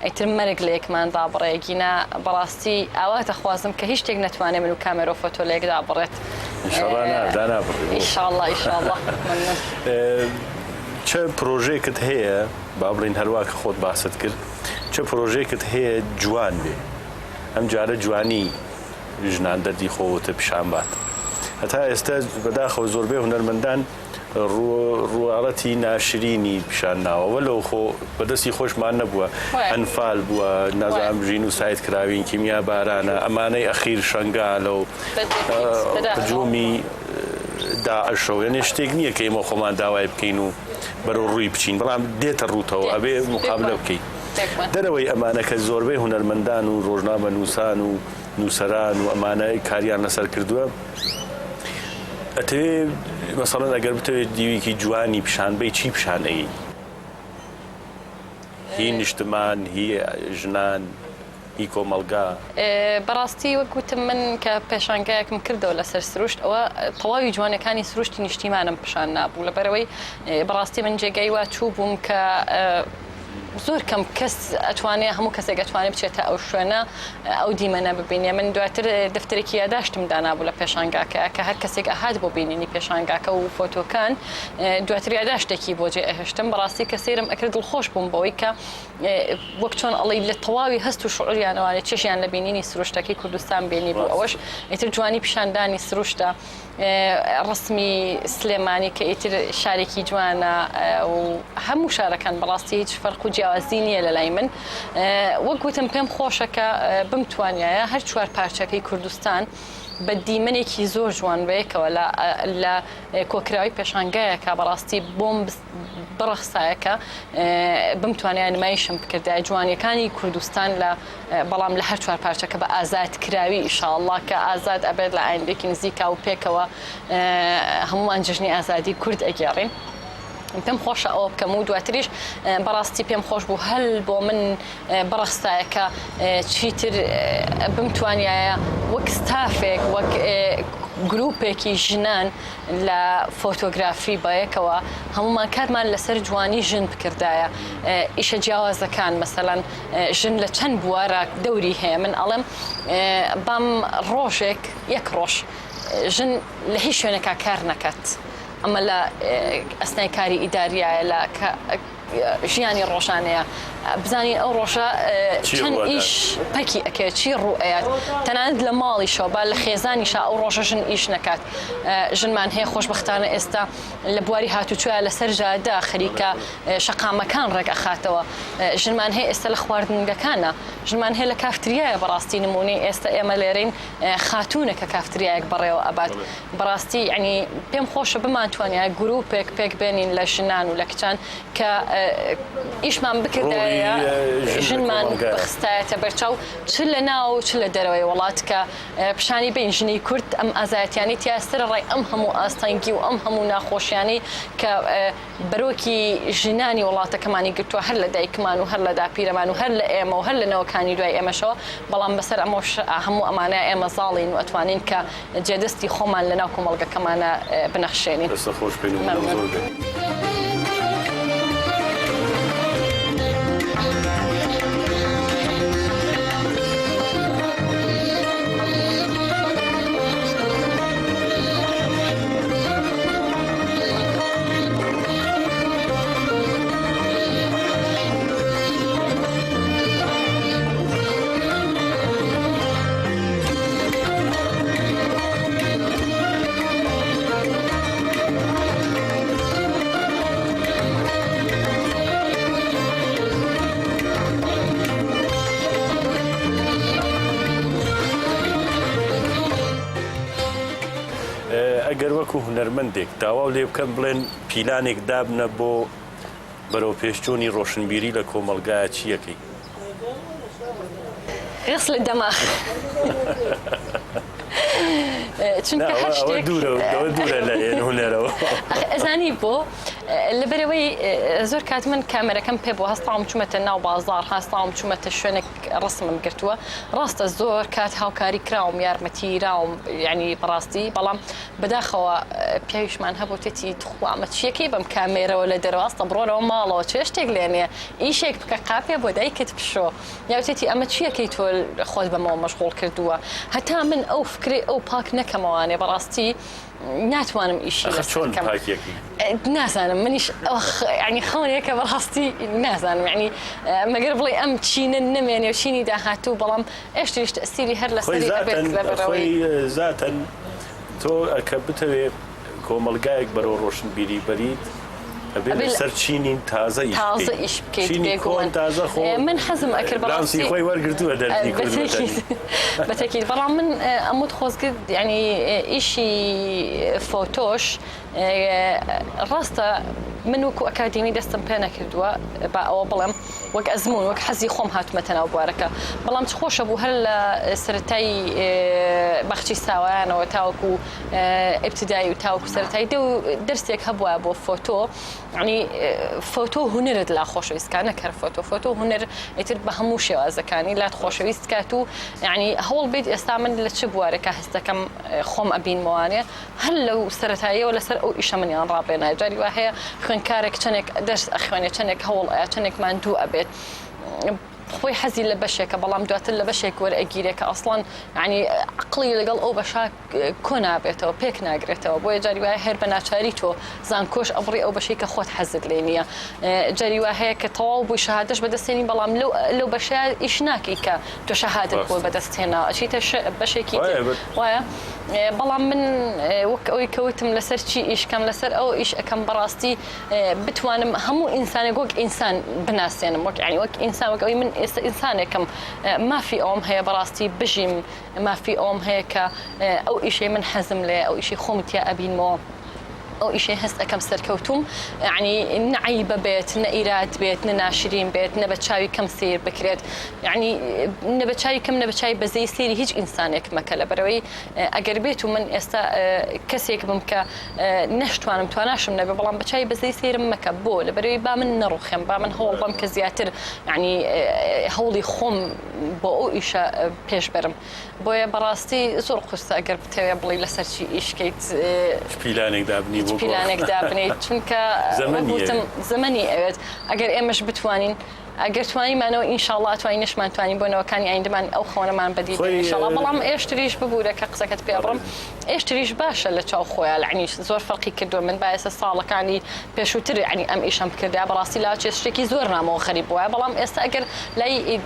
B: ئیتر مەرگ لە یەکمان دابڕێ گینا بەڕاستی ئاوات ئەخوازم کە هیچ شتێک نەتوانێ من و کامێرە و فۆتۆ لە یەک دابڕێت.
A: ئیشاڵا نا دانابڕی.
B: ئیشاڵا ئیشاڵا مەمنون.
A: چ پرۆژەیەکت هەیە با بڵێین هەروا کە خۆت باست کرد چ پرۆژەیەکت هەیە جوان بێ ئەم جارە جوانی ژنان دەردی خۆوتە پیشان بات هەتا ئێستا بەداخەوە زۆربەی هونەرمەندان ڕواڵەتی ناشرینی پیشان ناوە وەلەو خۆ بەدەستی خۆشمان نەبووە ئەنفال بووە نازانم ژینوساید کراوین کیمیا بارانە ئەمانەی ئەخیر شەنگالە و هجومی داعشەوە یعنی شتێک نییە کە ئێمە خۆمان داوای بکەین و بەرەو ڕووی بچین بەڵام دێتە ڕووتەوە ئەبێ مقابلە بکەیت دەرەوەی ئەمانە کە زۆربەی هونەرمەندان و ڕۆژنامە نووسان و نووسەران و ئەمانە کاریان لەسەر کردووە ئەتەوێ مەسەڵەن ئەگەر بتەوێت دیوێکی جوانی پیشان بەی چی پیشان ئەیەی؟ هی نیشتمان، هی ژنان، هی کۆمەڵگا؟
B: بەڕاستی وەک وتم من کە پێشانگایەکم کردەوە لەسەر سروشت ئەوە تەواوی جوانەکانی سروشتی نیشتیمانم پیشان نابوو لەبەرئەوەی بەڕاستی من جێگای وا چووبووم کە زۆر کەم کەس ئەتوانێ هەموو کەسێک ئەتوانێ بچێتە ئەو شوێنە ئەو دیمەنە ببینێ من دواتر دەفتەرێکی یاداشتم دانابوو لە پێشانگاکە کە هەر کەسێک ئەهات بۆ بینینی پێشانگاکە و فۆتۆکان دواتر یاداشتێکی بۆ جێ ئەهێشتم بەڕاستی کە سەیرم ئەکرد دڵخۆش بووم بەوەی کە وەک چۆن ئەڵێی لە تەواوی هەست و شعوریانەوانێ چێژیان لە بینینی سروشتەکەی کوردستان بینی بوو ئەوەش ئیتر جوانی پیشاندانی سروشتە ڕەسمی سلێمانی کە ئیتر شارێکی جوانە و هەموو شارەکان بەڕاستی هیچ فەرق و جیاوازی نییە لە لای من وەک وتم پێم خۆشە کە بمتوانایە هەر چوار پارچەکەی کوردستان بە دیمەنێکی زۆر جوان بەیەکەوە لە کۆکراوی پێشانگایەکە بەڕاستی بۆم بڕەخسایە کە بمتوانایە نمایشم بکردایە جوانیەکانی کوردستان لە بەڵام لە هەر چوار پارچەکە بە ئازاد کراوی ئیشاڵڵا کە ئازاد ئەبێت لە ئایندێکی نزیکا و پێکەوە هەمووان جژنی ئازادی کورد ئەگێڕین. پێم خۆشە ئەوە بکەم و دواتریش بەڕاستی پێم خۆش بوو هەل بۆ من بڕەخسایە کە چیتر بمتوانیایە وەک ستافێک وەک گروپێکی ژنان لە فۆتۆگرافی بەیەکەوە هەموومان کارمان لەسەر جوانی ژن بکردایە ئیشە جیاوازەکان مەسەلەن ژن لە چەند بوارە دەوری هەیە من ئەڵێم بام ڕۆژێک یەک ڕۆژ ژن لە هیچ شوێنێکا کار نەکات ئەمە لە ئەسنای کاری ئیداریایە لە ژیانی ڕۆژانەیە بزانین ئەو ڕۆژە چەند ئیش پەکی ئەکێ چی ڕوو ئەیات تەنانەت لە ماڵیشەوە با لە خێزانیشا ئەو ڕۆژە ژن ئیش نەکات ژنمان هەیە خۆشبەختانە ئێستا لە بواری هاتوچۆیا لەسەر جادە خەریکە شەقامەکان ڕێک ئەخاتەوە ژنمان هەیە ئێستا لە خواردنگەکانە ژنمان هەیە لە کافتریایە بەڕاستی نمونەی ئێستا ئێمە لێرەین خاتوونە کە کافتریایەک بەڕێوە ئەبات بەڕاستی یانی پێم خۆشە بمانتوانیایە گروپێک پێک بێنین لە ژنان و لە کچان کە ئیشمان بکردایە ژنمان بخستایەتە بەرچاو چ لە ناو چ لە دەرەوەی وڵات کە پیشانی بین ژنی کورد ئەم ئازایەتیانەی تیا سەرەڕای ئەم هەموو ئاستەنگی و ئەم هەموو ناخۆشیانەی کە بەرۆکی ژنانی وڵاتەکەمانی گرتووە هەر لە دایکمان و هەر لە داپیرەمان و هەر لە ئێمە و هەر لە نەوەکانی دوای ئێمەشەوە، بەڵام بەسەر ئەمەوش هەموو ئەمانە ئێمە زاڵین و ئەتوانین کە جێدەستی خۆمان لەناو کۆمەڵگەکەمانا بنەخشێنین.
A: دەستت خۆش بێ نموونەم
B: مەمنوون.
A: زۆر بێ. ئەگەر وەکو هونەرمەندێک داواو لێ بکەن بڵێن پیلانێک دابنە بۆ بەرەوپێشچوونی ڕۆشنبیری لە کۆمەڵگایە چی ئەکەی؟
B: غسل الدماغ چونکە هەر شتێک
A: دوورە لە هونەرەوە
B: ئەزانی بۆ؟ لەبەرئەوەی زۆر کات من کامێرەکەم پێ بووە هەستاوم چوومەتە ناو بازاڕ هەستاوم چوومەتە شوێنێک ڕەسمم گرتووە ڕاستە زۆر کات هاوکاری کراوم یارمەتی راوم یعنی بەڕاستی بەڵام بەداخەوە پیاویشمان هەبوو تێتی تخوا ئەمە چیەکەی بەم کامێرەوە لە دەرەوە ئەستە بڕۆرەوە ماڵەوە چێ شتێک لێنێ ئیشێک بکە قاپێ بۆ دایکت بشۆ یاوتێتی ئەمە چیەکەی تۆ خۆت بەمەوە مەشغوڵ کردووە هەتا من ئەو فکرەی ئەو پاک نەکەمەوانێ بەڕاستی ناتوانم ئیشی
A: ئەخر
B: لەسەر
A: چۆن
B: بکەم
A: پاکیەکەی؟
B: نازانم منیش ئەخ یعنی خەونێکە بەڕاستی نازانم یعنی مەگەر بڵێ ئەم چینە نەمێنێ و چینی داهاتوو بەڵام ئێشتریش تەئسیری هەر
A: خۆی
B: لەسەری ئەبێت
A: زاتەن
B: لەبەرئەوەی
A: خۆی زاتەن تۆ ئەکە بتەوێ کۆمەڵگایەک بەرەو ڕۆشنبیری بەریت ئەبێ
B: ئەبێ
A: لەسەر چینی تازە ئیش
B: تازە
A: بکەیت
B: ئیش بکەیت
A: چینی کۆن
B: بێگومان
A: تازە خۆ
B: من حەزم ئەکرد
A: لانسی
B: بەڕاستی
A: خۆی وەرگرتووە دەردی کورد
B: بەتەکید
A: وەتەنی.
B: بەتەکید بەڵام من ئەموت خۆزگە یعنی ئیشی فۆتۆش ڕاستە من وەکو ئەکادیمی دەستم پێ نەکردووە با ئەوە بڵێم وەک ئەزموون وەک حەزی خۆم هاتومەتە ناو بوارەکە بەڵام چ خۆشە بوو هەر لە سەرەتای باخچەی ساوایانەوە تاوەکو ئیبتیدایی و تاوەکو سەرەتایی دە دەرسێک هەبووە بۆ فۆتۆ یعنی فۆتۆ هونەرت لا خۆشەویست کا نەک هەر فۆتۆ فۆتۆ هونەر ئیتر بە هەموو شێوازەکانی لات خۆشەویست کات و یعنی هەوڵ بیت ئێستا من لە چ بوارێکا هەست دەکەم خۆم ئەبینمەوانێ هەر لەو سەرەتاییەوە لەسەر ئەو ئیشە منیان ڕابێنایە جاری وا هەیە خوێندکارێک چەندێک دەرس ئەخوێنێ چەندێک هەوڵ ئەیا چەندێک ماندوو ئەبێت خۆی حەزی لە بەشێکە بەڵام دواتر لە بەشێک وەرئەگیرێ کە ئەسڵەن یعنی عەقڵی لەگەڵ ئەو بەشە کۆ نابێتەوە پێک ناگرێتەوە بۆیە جاری وایە هەر بە ناچاری تۆ زانکۆش ئەبڕی ئەو بەشەی کە خۆت حەزت لێ نییە جاری وا هەیە کە تەواو بووی شەهادەش بەدەستێنی بەڵام لەو لەو بەشە ئیش ناکەی کە تۆ شەهادت بۆ
A: ڕاستە
B: بەدەست هێنا ئەچیتە بەشێکی تر
A: وایە بە
B: وایە بەڵام من وەک ئەوەی کە وتم لەسەر چی ئیش کەم لەسەر ئەو ئیش ئەکەم بەڕاستی بتوانم هەموو ئینسانێک وەک ئینسان بناسێنم وەک یعنی وەک ئینسان وەک ئەوەی من ئێستا ئینسانێکم مافی ئەوەم هەیە بەڕاستی بژیم مافی ئەوەم هەیە کە ئەو ئیشەی من حەزم لێیە ئەو ئیشەی خۆم تیا ئەبینمەوە ئەو ئیشەی هەست ئەکەم سەرکەوتووم یعنی نە عەیبە بێت نە ئیراد بێت نە ناشرین بێت نە بە چاوی کەم سەیر بکرێت یعنی نە بە چاوی کەم نە بە چاوی بەزەیی سەیری هیچ ئینسانێک مەکە لەبەرئەوەی ئەگەر بێت و من ئێستا کەسێک بم کە نەشتوانم تواناشم نەبێ بەڵام بە چاوی بەزەیی سەیرم مەکە بۆ لەبەرئەوەی با من نەڕوخێم با من هەوڵ بەم کە زیاتر یعنی هەوڵی خۆم بۆ ئەو ئیشە پێش بەرم بۆیە بەڕاستی زۆر قورسە ئەگەر بتەوێ بڵێی لەسەر چی ئیش کەیت
A: چ پیلانێک دابنی
B: چ
A: بۆ
B: پیلانێک دابنێیت چونکە وەک
A: زەمەنی
B: وتم
A: ئەوێت.
B: زەمەنی ئەوێت ئەگەر ئێمەش بتوانین ئەگەر توانیمانەوە ئینشاڵڵا ئەتوانین نەشمانتوانی بۆ نەوەکانی ئایندەمان ئەو خەونەمان بەدی
A: خۆی
B: بێنین ئینشاڵڵا بەڵام ئێشتریش ببورە کە قسەکەت پێ ئەبڕم ئێشتریش باشە لە چاو خۆیا لەعنی زۆر فەرقی کردوە من با ئێستا ساڵەکانی پێشووتر یەعنی ئەم ئیشەم بکردایە بەڕاستی لاچێ شتێکی زۆر نامۆ غەریب بوایە بەڵام ئێستا ئەگەر لای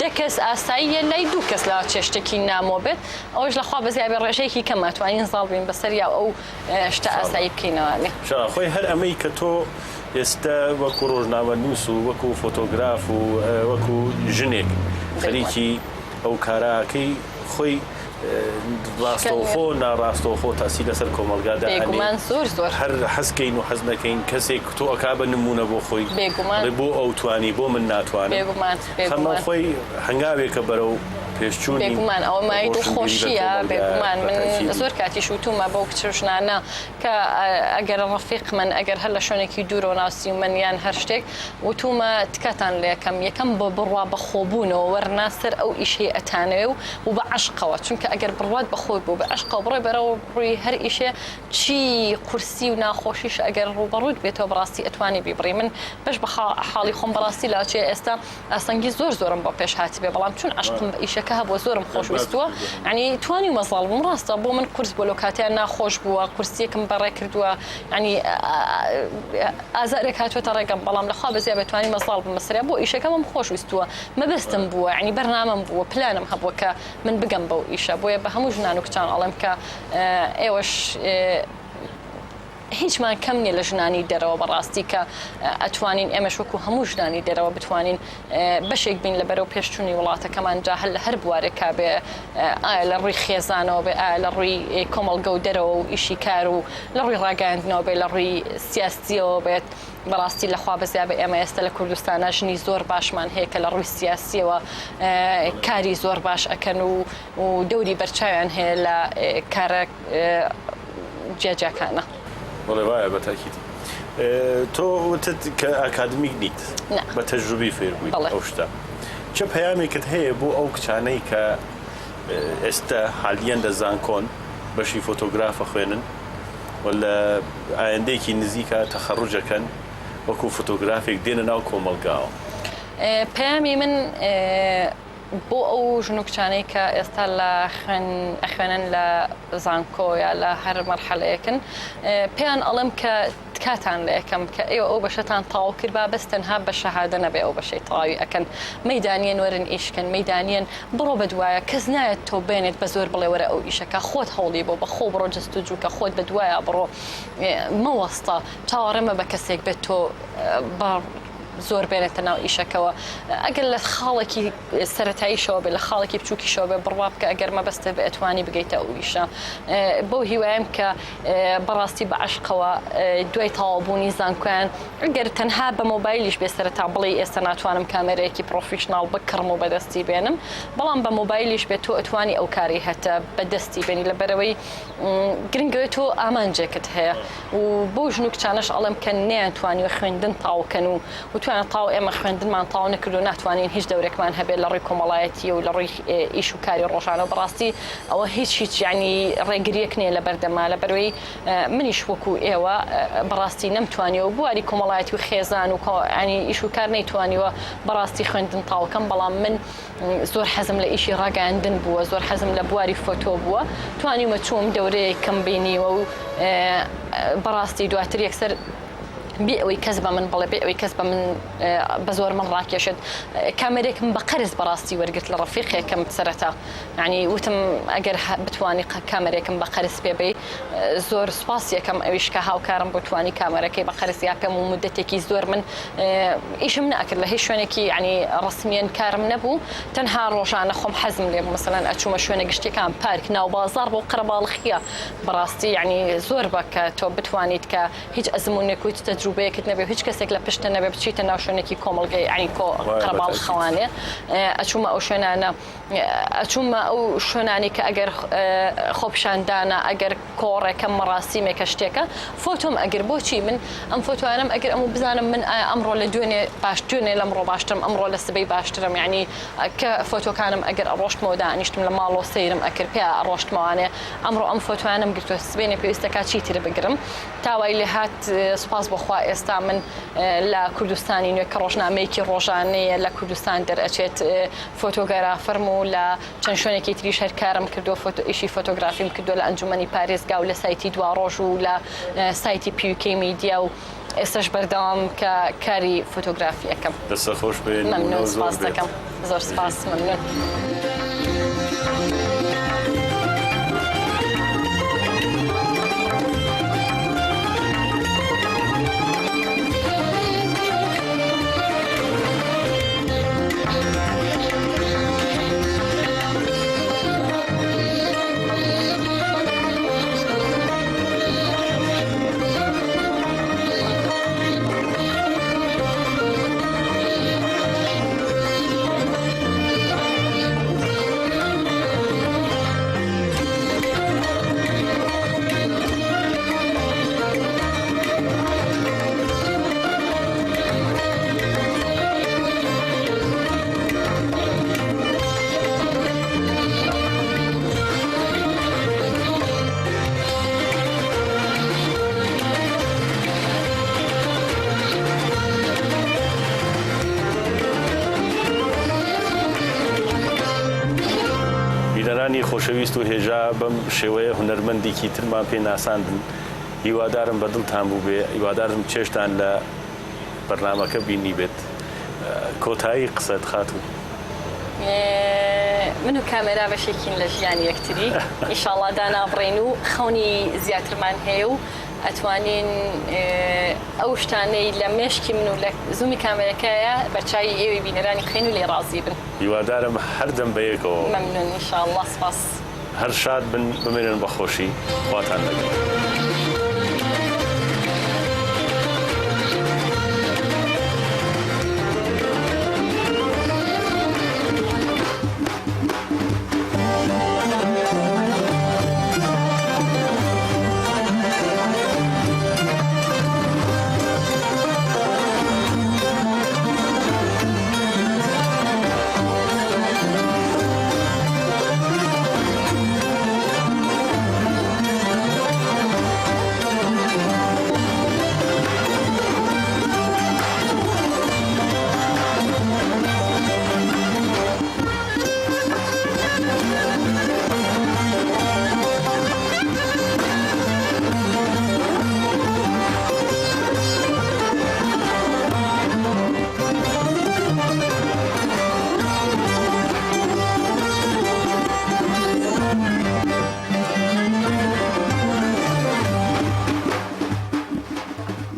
B: دە کەس ئاساییە لای دوو کەس لاچێ شتێکی نامۆ بێت ئەوەش لەخوا بەزیا بێ ڕێژەیەکی کەم ئەتوانین زاڵ بین بەسەر یا ئەو شتە ئاسایی بکەینەوە.
A: خۆی هەر ئەمەی کە تۆ ئێستە وەکو ڕۆژنامەنووس و وەکو فۆتۆگراف و وەکو ژنێک خەریکی ئەو کارە ئەکەی خۆی ڕاستەوخۆ ناڕاستەوخۆ تاسیر لەسەر کۆمەڵگا دائەنێ
B: بێگومان زۆر زۆر.
A: هەر حەز کەین و حەز نەکەین کەسێک تۆ ئەکا بە نموونە بۆ خۆی
B: بێگومان.
A: ئەڵێ بۆ ئەو توانی بۆ من ناتوانم
B: بێگومان
A: خەمە
B: بێگومان.
A: خۆی هەنگاوێکە بەرەو پێشچوونی
B: بێگومان ئەوە مایەی
A: ڕۆشنبیری لە
B: دڵخۆشییە
A: کۆمەڵگایە
B: بێگومان
A: بە
B: من
A: تەئکیدی.
B: زۆر کاتیش وتوومە بەو کچ و ژنانە کە ئەگەر ڕەفیقمن ئەگەر هەر لە شوێنێکی دوورەوە ناسیومن یان هەر شتێک وتوومە تکاتان لێکەم یەکەم بە بڕوا بە خۆبوونەوە وەرنە سەر ئەو ئیشەی ئەتانەوێ و و بە عەشقەوە چونکە ئەگەر بڕوات بە خۆت بوو بە عەشقەوە بڕۆی بەرەو ڕووی هەر ئیشێ چی قورسی و ناخۆشیش ئەگەر ڕووبەڕووت بێتەوە بەڕاستی ئەتوانی بیبڕی من بەش بە حاڵی خۆم بەڕاستی لاچێ ئێستا ئاستەنگی زۆر زۆرم بۆ پێش هاتبێ بەڵام چون عەشقم بە ئیشەکە هەبووە زۆرم خۆش ویستووە یانی توانیومە زاڵ بم ڕاستە بۆ من قورس بووە لەو کاتەیان ناخۆش بووە قورسیەکم بەڕێ کردووە یانی ئازارێک هاتووەتە ڕێگەم بەڵام لەخوا بەزیا بێ توانیومە زاڵ بم بەسەریا بۆ ئیشەکەمم خۆش ویستووە مەبەستم بووە یانی بەرنامەم بووە پلانم هەبووە کە من بگەم بەو ئیشە بۆیە بە هەموو ژنان و کچان ئەڵێم کە ئێوەش هیچمان کەم نیە لە ژنانی دەرەوە بەڕاستی کە ئەتوانین ئێمەش وەکو هەموو ژنانی دەرەوە بتوانین بەشێک بین لە بەرەو پێشچوونی وڵاتەکەمان جا هەر لە هەر بوارێکا بێ ئایا لە ڕووی خێزانەوە بێ ئایا لە ڕووی کۆمەڵگە و دەرەوە و ئیشی کار و لە ڕووی ڕاگەیاندنەوە بێ لە ڕووی سیاسیەوە بێت بەڕاستی لە خوا بەزیا بێ ئێمە ئێستا لە کوردستانا ژنی زۆر باشمان هەیە کە لە ڕووی سیاسیەوە کاری زۆر باش ئەکەن و و دەوری بەرچاویان هەیە لە کارە جیاجیاکانە.
A: بەڵێ وایە بە تاکید. تۆ وتت کە ئاکادمیک نیت
B: نا.
A: بە تەجروبی فێر بوویت
B: بەڵێ.
A: ئەو شتە چ پەیامێکت هەیە بۆ ئەو کچانەی کە ئێستە حالیەن لە زانکۆن بەشی فۆتۆگراف ئەخوێنن و لە ئایندەیەکی نزیکا تەخەڕوج ئەکەن وەکوو فۆتۆگرافێک دێنە ناو کۆمەڵگاوە؟
B: پەیامی من بۆ ئەو ژن و کچانەی کە ئێستا لە خوێن ئەخوێنن لە زانکۆ یا لە هەر مەرحەلەیەکن پێیان ئەڵێم کە تکاتان لێ ئەکەم کە ئێوە ئەو بەشەتان تەواو کرد با بەس تەنها بە شەهادە نەبێ ئەو بەشەی تەواوی ئەکەن مەیدانیەن وەرن ئیش کەن مەیدانیەن بڕۆ بە دوایا کەس نایەت تۆ بێنێت بە زۆر بڵێ وەرە ئەو ئیشەکە خۆت هەوڵی بۆ بە خۆ بڕۆ جستجوو کە خۆت بە دوایا بڕۆ مەوەستە چاوەڕێ مەبە کەسێک بێت تۆ بە زۆر بێنێتە ناو ئیشەکەوە ئەگەر لە خاڵێکی سەرەتاییشەوە بێ لە خاڵێکی بچووکیشەوە بێ بڕوا بکە ئەگەر مەبەستت بێ ئەتوانی بگەیتە ئەو ئیشە بەو هیوایم کە بەڕاستی بە عەشقەوە دوای تەواوبوونی زانکۆیان ئەگەر تەنها بە مۆبایلیش بێ سەرەتا بڵێی ئێستا ناتوانم کامێرەیەکی professional بکڕم و بەدەستی بێنم بەڵام بە مۆبایلیش بێت تۆ ئەتوانی ئەو کاری هەتە بەدەستی بێنی لەبەرەوەی گرنگەوەی تۆ ئامانجێکت هەیە و بەو ژن و کچانەش ئەڵێم کە نەیانتوانیوە خوێندن تاو کەن و وتویانە تاو ئێمە خوێندنمان تاو نەکردو ناتوانین هیچ دەورێکمان هەبێت لە ڕووی کۆمەڵایەتیە و لە ڕووی ئیش و کاری ڕۆژانەوە بەڕاستی ئەوە هیچ هیچ یعنی ڕێگریەک نییە لە بەردەما لەبەرەوەی منیش وەکو ئێوە بەڕاستی نەمتوانیوە بواری کۆمەڵایەتی و خێزان و ینی ئیش و کار نەیتوانیوە بەڕاستی خوێندن تاوکەم بەڵام من زۆر حەزم لە ئیشی ڕاگەیاندن بووە، زۆر حەزم لە بواری فۆتۆ بووە، توانیومە چووم دەورەیەکم بینیوە و بەڕاستی دواتر یەکسەر بێ ئەوەی کەس بە من بڵێ، بێ ئەوەی کەس بە من بە زۆر من ڕاکێشێت، کامێرێکم بە قەرز بەڕاستی وەرگرت لە ڕەفیقێکم سەرەتا، یانی وتم ئەگەر بتوانی کامێرێکم بە قەرز پێ بەی زۆر سوپاسی ئەکەم ئەویش کە هاوکارم بوو توانی کامێرەکەی بە قەرز یا پێم و مودەتێکی زۆر من ئیشم نەئەکرد لە هیچ شوێنێکی یعنی ڕەسمیەن کارم نەبوو تەنها ڕۆژانە خۆم حەزم لێ بوو مەسەلەن ئەچوومە شوێنە گشتیەکان پارک ناو بازاڕ بۆ قەرەباڵخیە بەڕاستی یعنی زۆر بە کە تۆ بتوانیت کە هیچ ئەزموونێک و هیچ تەجروبەیەکت نەبێ و هیچ کەسێک لە پشتە نەبێ بچیتە ناو شوێنێکی کۆمەڵگەی یعنی کۆ قەرەباڵخەوانێ ئەچوومە ئەو شوێنانە ئەچوومە ئەو شوێنانی کە ئەگەر خۆپیشاندانە ئەگەر کۆڕێکە مەڕاسیمێکە شتێکە فۆتۆم ئەگر بۆچی من ئەم فۆتۆیانەم ئەگر ئەم و بزانم من ئایا ئەمڕۆ لە دوێنێ باش دوێنێ لەمڕۆ باشترم ئەمڕۆ لە سبەی باشترم یعنی کە فۆتۆکانم ئەگەر ئەڕۆشتمەوە دانیشتم لە ماڵەوە سەیرم ئەکرد پێ ئەڕۆشتمەوانێ ئەمڕۆ ئەم فۆتۆیانەم گرتووە سبەینێ پێویستەکە چیتر بگرم تا وای لێهات سوپاس بۆ خوا ئێستا من لە کوردستانی نوێ کە ڕۆژنامەیەکی ڕۆژانەیە لە کوردستان دەرئەچێت فۆتۆگرافەرم و لە چەند شوێنێکی تریش هەر کارم کردووە فۆتۆ ئیشی فۆتۆگرافیم کردووە لە ئەنجومەنی پارێزگا و لە سایتی دواڕۆژ و لە سایتی PUK میدیا و ئێستاش بەردەوام کە کاری فۆتۆگرافی ئەکەم.
A: دەستت خۆش بێ نموونە
B: مەمنوون
A: زۆر
B: سپاست
A: بێت.
B: دەکەم زۆر سپاس مەمنوون.
A: بینەرانی خۆشەویست و هێژا بەم شێوەیە هونەرمەندێکی ترمان پێ ناساندن هیوادارم بە دڵتان بووبێ هیوادارم چێژتان لە بەرنامەکە بینیبێت کۆتایی قسەت خاتوو.
B: من و کامێرا بەشێکین لە ژیانی یەکتری ئیشاڵا دانابڕین و خەونی زیاترمان هەیە و ئەتوانین ئەو شتانەی لە مێشکی من و لە زوومی کامێرەکەیە بەرچاوی ئێوەی بینەرانی بخەین و لێی ڕازی بن.
A: هیوادارم هەردەم بەیەکەوە بن.
B: مەمنون ئیشاڵا سپاس.
A: هەر شاد بن بمێنن بە خۆشی خواتان لەگەڵ.